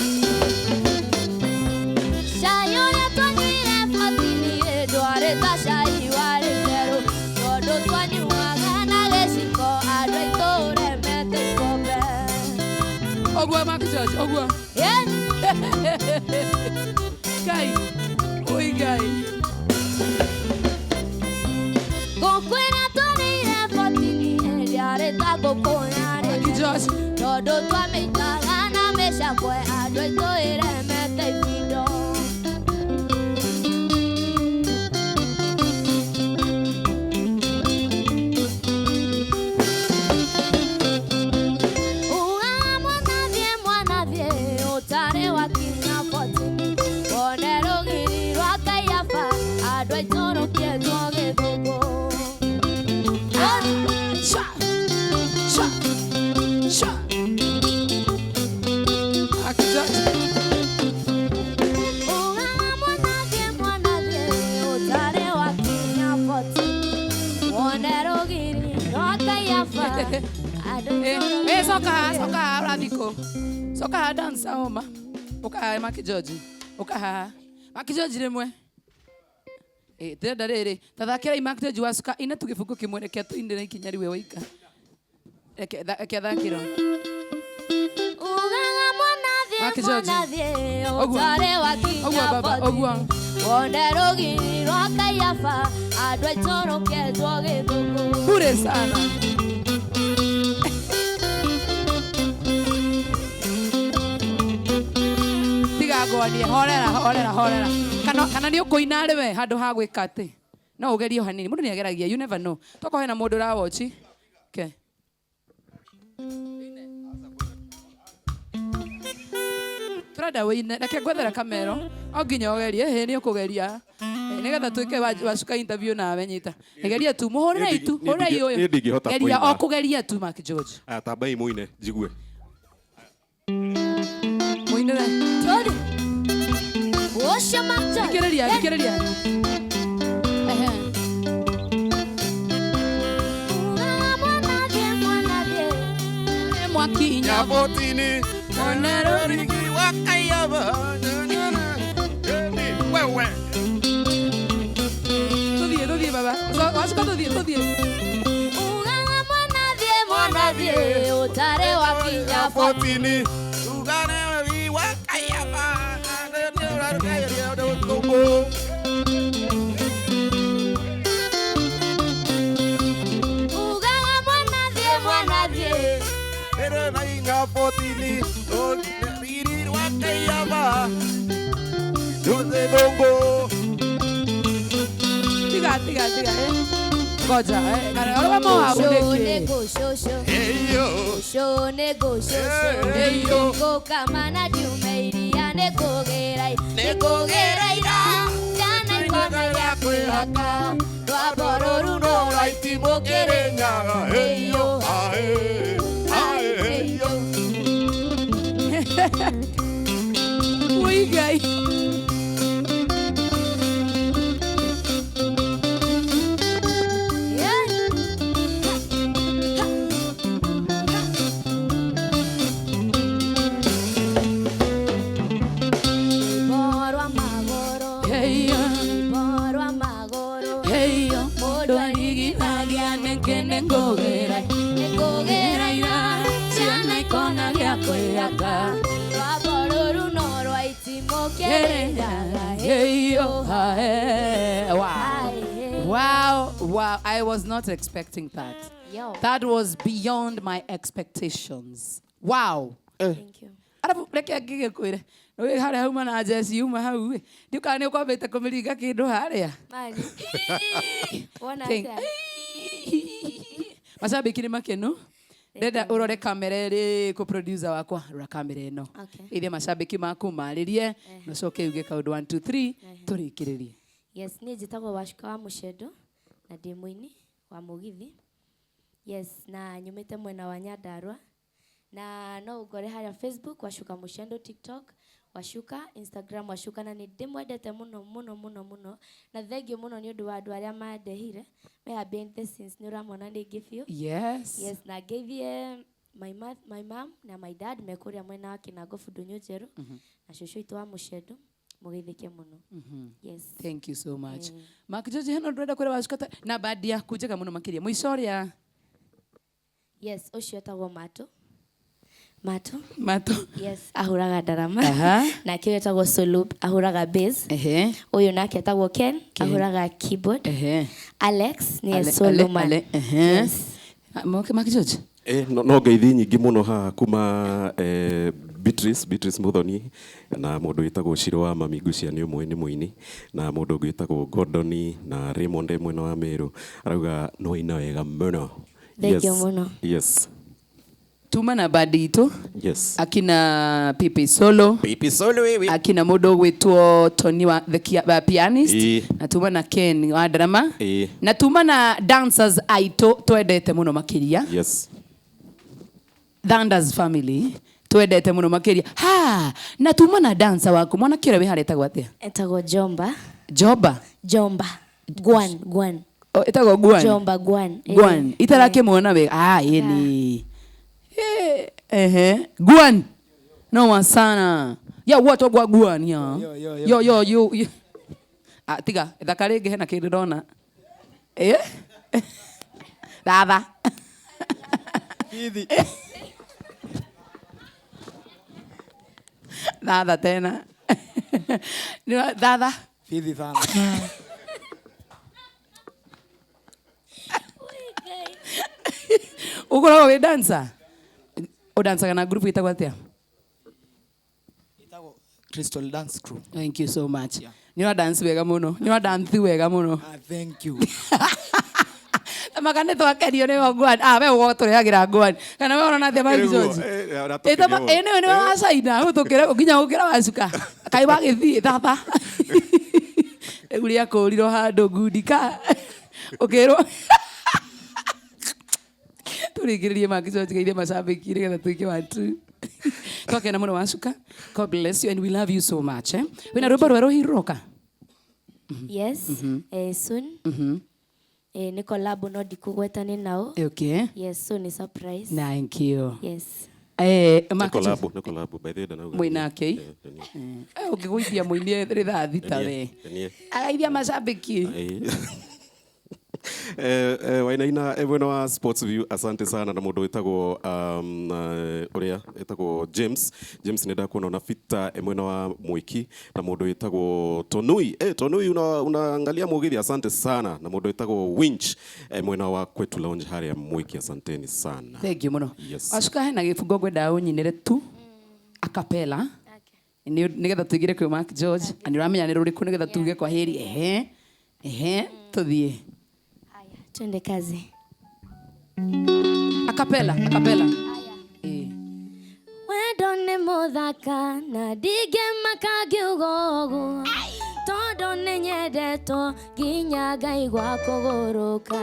Speaker 5: Cai ũrĩa twanyuire botini ndwarĩ ta cai warĩ therũ tondũ twanyuaga na gĩciko andũ aitũ ũremete ikombe.
Speaker 1: Ũguo Makijoji ũguo.
Speaker 5: Yeah.
Speaker 1: Ngai. Oi Ngai.
Speaker 5: Ngũkũ ĩrĩa twarĩire botini ndĩarĩ ta ngũkũ yarĩ
Speaker 1: Makijoji.
Speaker 5: tondũ twamĩitaga na mĩcakwe andũ aitũ ĩremete ibindo. Ugaga mwana thiĩ mwana thiĩ ũtarĩ wakinya botini wone rũgiri rwa Kaiaba andũ aitũ rũkĩetwo gĩthũngũ.
Speaker 1: Sha. Sha. Sha. Makijoji.
Speaker 5: Ugaga mwana thiĩ mwana thiĩ ũtarĩ wakinya botini wone rũgiri rwa Kaiaba andũ aitũ
Speaker 1: Coka haha, coka haha ũrathiĩ kũ? Coka haha dance oma. Ũka haha Makijoji. Ũka haha. Makijoji rĩmwe. Ndĩrenda rĩrĩ ta thakĩrai Makijoji wa cuka ina tu gĩbungo kĩmwe reke tũinĩre ikinya rĩwe waika. Reke athakĩrwo.
Speaker 5: Ugaga mwana thiĩ
Speaker 1: Makijoji.
Speaker 5: mwana thiĩ
Speaker 1: Ũguo.
Speaker 5: ũtarĩ wakinya
Speaker 1: Ũguo baba, ũguo.
Speaker 5: botini wone rũgiri rwa Kaiaba andũ aitũ rũkĩetwo gĩthũngũ.
Speaker 1: Bure sana. Tiga ngwanie, horera horera horera. Kana nĩ ũkũina rĩ we handũ ha gwĩka atĩ. No ũgerie o hanini. Mũndũ nĩ ageragia, you never know. Tokorwo hena mũndũ ũrawatch. Okay. Turenda wĩine, reke ngwethere kamero. O nginya ũgerie, ĩhĩ nĩ ũkũgeria. Nĩgetha twĩke wacuka interview nawe nyita. Geria tu, mũhũrĩre itu, hũrĩrai ũyũ.
Speaker 4: Niĩ ndingĩhota
Speaker 1: Geria
Speaker 4: kũina.
Speaker 1: o kũgeria tu Mark George.
Speaker 4: Aya, tambai mũine njigue.
Speaker 1: Mũinĩre.
Speaker 5: Tony. Ũcio Mark George.
Speaker 1: Thikĩrĩria, thikĩrĩria. Ehe.
Speaker 5: Ugaga mwanathiĩ, mwanathiĩ.
Speaker 1: Mwakinya
Speaker 4: Nyabotini
Speaker 1: Nairobi.
Speaker 4: Wewe.
Speaker 1: Tuthiĩ, tuthiĩ baba. Wacuka tuthiĩ, tuthiĩ.
Speaker 5: Ugaga mwanathiĩ, mwanathiĩ, ũtarĩ wakinya
Speaker 4: Nyabotini.
Speaker 5: Ugaga mwanathiĩ, mwanathiĩ.
Speaker 1: Tiga, tiga, tiga. Eh. Ngoja, eh. Kana ũrũgama hau nĩkĩ?
Speaker 5: Shũ shũ nĩngũcũcũ ngũkama na ndiume iria nĩngũgĩra nĩngũgĩra ira njana ikona gĩa kwĩhaka rwambo rũru no rwa itimũ kĩrĩnyaga ĩyo ĩyo.
Speaker 1: Ui Ngai.
Speaker 5: Rwimbo rwa magũrũ
Speaker 1: Hey, yo.
Speaker 5: rwimbo rwa magũrũ
Speaker 1: Hey, yo.
Speaker 5: mũndũ
Speaker 1: Ndwarigithagia nĩkĩ nĩngũgĩra
Speaker 5: nĩngũgĩra ira
Speaker 1: ciana ikona gĩa kwĩhaka
Speaker 5: rwambo rũru no rwa itimũ kĩrĩnyaga
Speaker 1: Hey, yo, ha, hey. Wow. Wow, wow. I was not expecting that.
Speaker 5: Yo.
Speaker 1: That was beyond my expectations. Wow.
Speaker 5: Thank you.
Speaker 1: Arabu reke ngĩgĩkwĩre nĩ harĩa hauma na njeci yuma hau ĩ ndiũ kana nĩ ũkwambĩte kũmĩringa kĩndũ harĩa.
Speaker 5: Mani. Wona
Speaker 1: Thank-
Speaker 5: atĩa?
Speaker 1: Macambĩki nĩ makenu. Ndenda ũrore kamera ĩrĩ kũ producer wakwa, rora kamera ĩno.
Speaker 5: Okay.
Speaker 1: Ithie macambĩki maku marĩrie na ũcoke uge kaũndũ 1 2 3 tũrĩkĩrĩrie.
Speaker 5: Yes, niĩ njĩtagwo Wacuka wa Mũcendo na ndĩ mũini wa mũgithi. Yes, na nyumĩte mwena wa Nyandarua na no ũngore harĩa Facebook Wacuka Mũcendo, TikTok Wacuka, Instagram Wacuka, na nĩ ndĩmwendete mũno mũno mũno mũno na thengiũ mũno nĩ ũndũ wa andũ arĩa mandehire meha behind the scenes, nĩ ũramona rĩngĩ biũ.
Speaker 1: Yes.
Speaker 5: Yes, na ngeithie my mom na my dad me kũrĩa mwena wa Kĩnango Bundu Njerũ na cũcũ witũ wa Mũcendo, mũgeithĩke mũno. Yes.
Speaker 1: Thank you so much. Mark George heno ndĩrenda kwĩra Wacuka na bandi yaku njega mũno makĩria mũico ũrĩa.
Speaker 5: Yes, ũcio etagwo Matũ. Matũ.
Speaker 1: Matũ.
Speaker 5: Yes, ahũraga ndarama.
Speaker 1: Aha.
Speaker 5: Nake ũyũ etagwo Sulup, ahũraga bass.
Speaker 1: Ehe.
Speaker 5: Ũyũ nake etagwo Ken,
Speaker 1: Ken.
Speaker 5: ahũraga keyboard.
Speaker 1: Ehe.
Speaker 5: Alex nĩye
Speaker 1: Ale-
Speaker 5: solo
Speaker 1: ale-
Speaker 5: man.
Speaker 1: ale- ehe.
Speaker 5: Yes.
Speaker 1: Ah, Mark George.
Speaker 4: No ngeithi nyingĩ mũno haha kuma Beatrice Muthoni na mũndũ wĩtagwo Shiro wa Mami Ngucia nĩ ũmwe nĩ mũini na mũndũ ũngĩ wĩtagwo Gordon na Raymond e mwena wa Meru arauga no aina wega mũno.
Speaker 5: Thank
Speaker 4: Yes.
Speaker 5: you mũno.
Speaker 4: Yes.
Speaker 1: Tuma na bandi itũ.
Speaker 4: Yes.
Speaker 1: Akina Pipi Solo.
Speaker 4: Pipi Solo wewe.
Speaker 1: Akina mũndũ ũgwĩtwo Tony wa the pianist.
Speaker 4: Ĩ.
Speaker 1: Na tuma na Ken wa drama.
Speaker 4: Ĩ.
Speaker 1: Na tuma na dancers aitũ twendete mũno makĩria.
Speaker 4: Yes.
Speaker 1: Thunders family twendete mũno makĩria. Ha, na tuma na dancer waku mwanake ũrĩa wĩ harĩa etagwo atĩa?
Speaker 5: Etagwo Jomba.
Speaker 1: Jomba.
Speaker 5: Jomba. Gwan, Gwan.
Speaker 1: O, etagwo Gwan.
Speaker 5: Jomba Gwan.
Speaker 1: Gwan. Itarakĩmuona wega. Ah, ĩ ni. Ehe. Gwan. Noma sana. Ya watu gwa Gwan ya.
Speaker 3: Yo, yo,
Speaker 1: yo. Yo, yo, yo. Ah, tiga, thaka rĩngĩ hena kĩndũ ndona. Thatha.
Speaker 3: Ithi.
Speaker 1: Thatha tena. Nĩ thatha.
Speaker 3: Bithi sana.
Speaker 1: Ũkoragwo wĩ dancer? Ũdancaga na group ĩtagwo atĩa?
Speaker 3: Ĩtagwo Crystal Dance Crew.
Speaker 1: Thank you so much.
Speaker 3: Yeah.
Speaker 1: Nĩ ũra dance wega mũno. Nĩ ũra dance wega mũno.
Speaker 3: Thank you.
Speaker 1: Maka nĩ twakenio nĩ ngwani. Ah, we ũgũtũrehagĩra ngwani. Kana we ũrona atĩa, Mike George? Ĩ nĩwe nĩwe wa China gũtũkĩra nginya gũkĩra wacuka. Kaĩ wagĩthiĩ tata. Rĩu rĩakũrirwo handũ ngundi ka ũkĩrwo tũrĩkĩrĩrie. Mike George, geithie macambĩki nĩgetha tuĩke wa two. Twakena mũno, wacuka. God bless you and we love you so much, eh? Wĩna rwĩmbo rwerũ hihi rũroka?
Speaker 5: Yes, soon. Nĩ collab, no ndikũgweta nĩ nao. Yes, so nĩ surprise.
Speaker 1: Thank you.
Speaker 5: Yes.
Speaker 1: Mark
Speaker 4: Collab, nĩ collab, by the way, ndanauga.
Speaker 1: Mwĩnake?
Speaker 4: Eh.
Speaker 1: Ũngĩgũithia mũini rithathi ta we.
Speaker 4: Nĩ.
Speaker 1: Agaithia macambĩki.
Speaker 4: Wainaina mwena wa Sports View, asante sana. Na mũndũ wĩtagwo ũrĩa wĩtagwo James, James, nĩ ndakuona na Peter mwena wa Mwiki, na mũndũ wĩtagwo Tonui, Tonui, unaangalia mugithi, asante sana. Na mũndũ wĩtagwo Winch mwena wa Kwetu Lounge harĩa Mwiki, asanteni sana.
Speaker 1: Thank you mũno.
Speaker 4: Yes.
Speaker 1: Wacuka, hena gĩbungo ngwendaga ũnyinĩre tu acapella nĩgetha tũingĩre kwĩ Mark George, na nĩ ũramenya nĩ rũrĩkũ, nĩgetha tuge kwa heri. Ehe ehe, tũthiĩ.
Speaker 5: Haya, twende kazi.
Speaker 1: Acapella, acapella. Eh.
Speaker 5: Wendo nĩ mũthaka na ndingĩmaka ngiuga ũguo, tondũ nĩ nyendetwo nginya ngaigua kũgũrũka.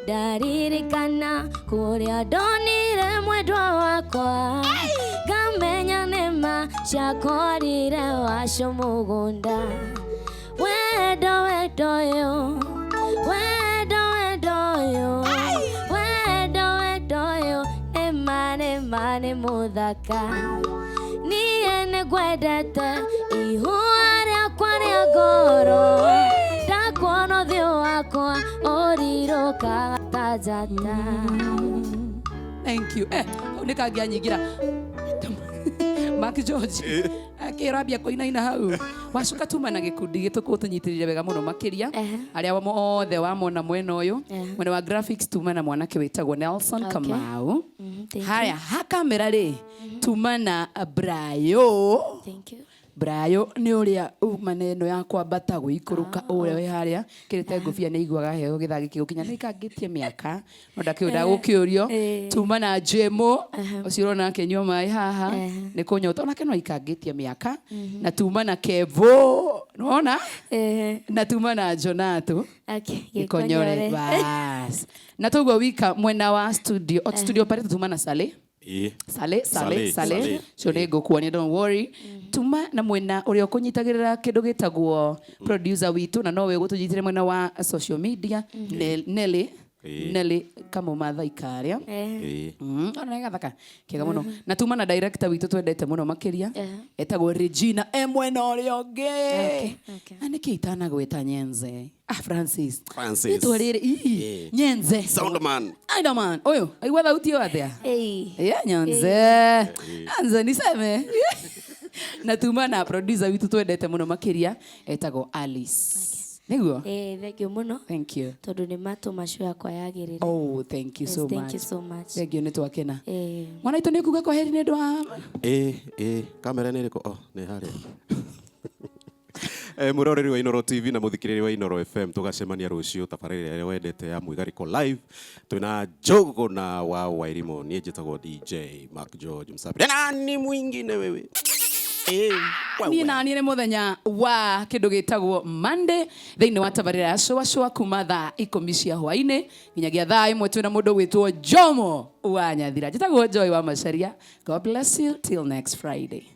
Speaker 5: Ndaririkana kũrĩa ndonire mwendwa wakwa, ngamenya nĩma ciakorire wacio mũgũnda. Wendo, wendo yo, wendo, wendo yo, wendo, wendo yo, nĩma nĩma nĩ mũthaka. Niĩ nĩngwendete, ihũa rĩakwa rĩa ngoro. Ndakuona ũthiũ wakwa ũrirũkaga ta njata.
Speaker 1: Thank you. Hau nĩ kangĩanyingĩra Mark George akĩrambia kũinaina hau. Wacuka, tuma na gĩkundi gĩtũ kũu tũnyitĩrĩire wega mũno makĩria. Arĩa othe wamona mwena ũyũ, mwena wa graphics, tuma na mwanake wĩtagwo Nelson Kamau.
Speaker 5: Thank you.
Speaker 1: Haya, ha kamera rĩ, tuma na Brayo.
Speaker 5: Thank you.
Speaker 1: Brayo nĩ ũrĩa uma na ĩno ya kwambata gũikũrũka, ũrĩa wĩ harĩa kĩrĩte ngũbia, nĩ aiguaga heho gĩthaa gĩkĩ gũkinya, nĩ ikangĩtie mĩaka no ndakĩũĩ ndagũkĩũrio. Tuma na Jemo ũcio ũrona akĩnyua maĩ haha, nĩ kũnyota, onake no aikangĩtie mĩaka. Na tuma na Kevo, nĩwona? Na tuma na Jonato Gĩkonyore. Bas, na toguo wika mwena wa studio, o studio pale tuma na Sale. Sale, Sale.
Speaker 4: Sale,
Speaker 1: Sale.
Speaker 4: Sale.
Speaker 1: Cio nĩ ngũkuonia, don't worry. Tuma na mwena ũrĩa ũkũnyitagĩrĩra kĩndũ gĩtagwo producer witũ, na nowe ũgũtũnyitĩre mwena wa social media, Nelly. Nelly Kamũmatha ikarĩa. Ona nĩ gathaka kega mũno. Na tuma na director witũ twendete mũno makĩria, etagwo Regina, e mwena ũrĩa ũngĩ. Na nĩkĩ itanagwĩta Nyenze? Ah, Francis.
Speaker 4: Francis.
Speaker 1: Rĩtwa rĩrĩ ii. Nyenze.
Speaker 4: Soundman.
Speaker 1: Soundman ũyũ aigua thauti ĩyo atĩa?
Speaker 5: Hey.
Speaker 1: Yeah, Nyanze. Nyanze niseme. Na tuma na producer witũ twendete mũno makĩria, etagwo Alice. Nĩguo?
Speaker 5: Thank you mũno.
Speaker 1: Thank you.
Speaker 5: Tondũ nĩ matũma show yakwa yagĩrĩre.
Speaker 1: Oh, thank you
Speaker 5: Yes,
Speaker 1: so
Speaker 5: thank
Speaker 1: much.
Speaker 5: you so much.
Speaker 1: Thank you, nĩ twakena. Mwana itũ, nĩ kuga kwa heri nĩ ũndũ wa
Speaker 4: Ĩ kamera nĩ ĩrĩkũ? Oh, nĩ harĩa. Mwĩroreri wa Inoro TV na mũthikĩrĩria wa Inoro FM, tũgacemania rũciũ tabarĩra ĩrĩa wendete ya Mwĩgarĩko Live, twĩna Njogo na wa Wairimu. Niĩ njĩtagwo DJ Mark George Msapiri, nani mwingine wewe.
Speaker 1: Niĩ naniĩ nĩ mũthenya wa kĩndũ gĩtagwo Monday, thĩinĩ wa tabarĩra ya Cũa Cũa, kuma thaa 10 cia hwainĩ nginyagia thaa 1, twĩna mũndũ gwĩtwo Jomo wa Nyathira. Njĩtagwo Joy wa Macaria. God bless you till next Friday.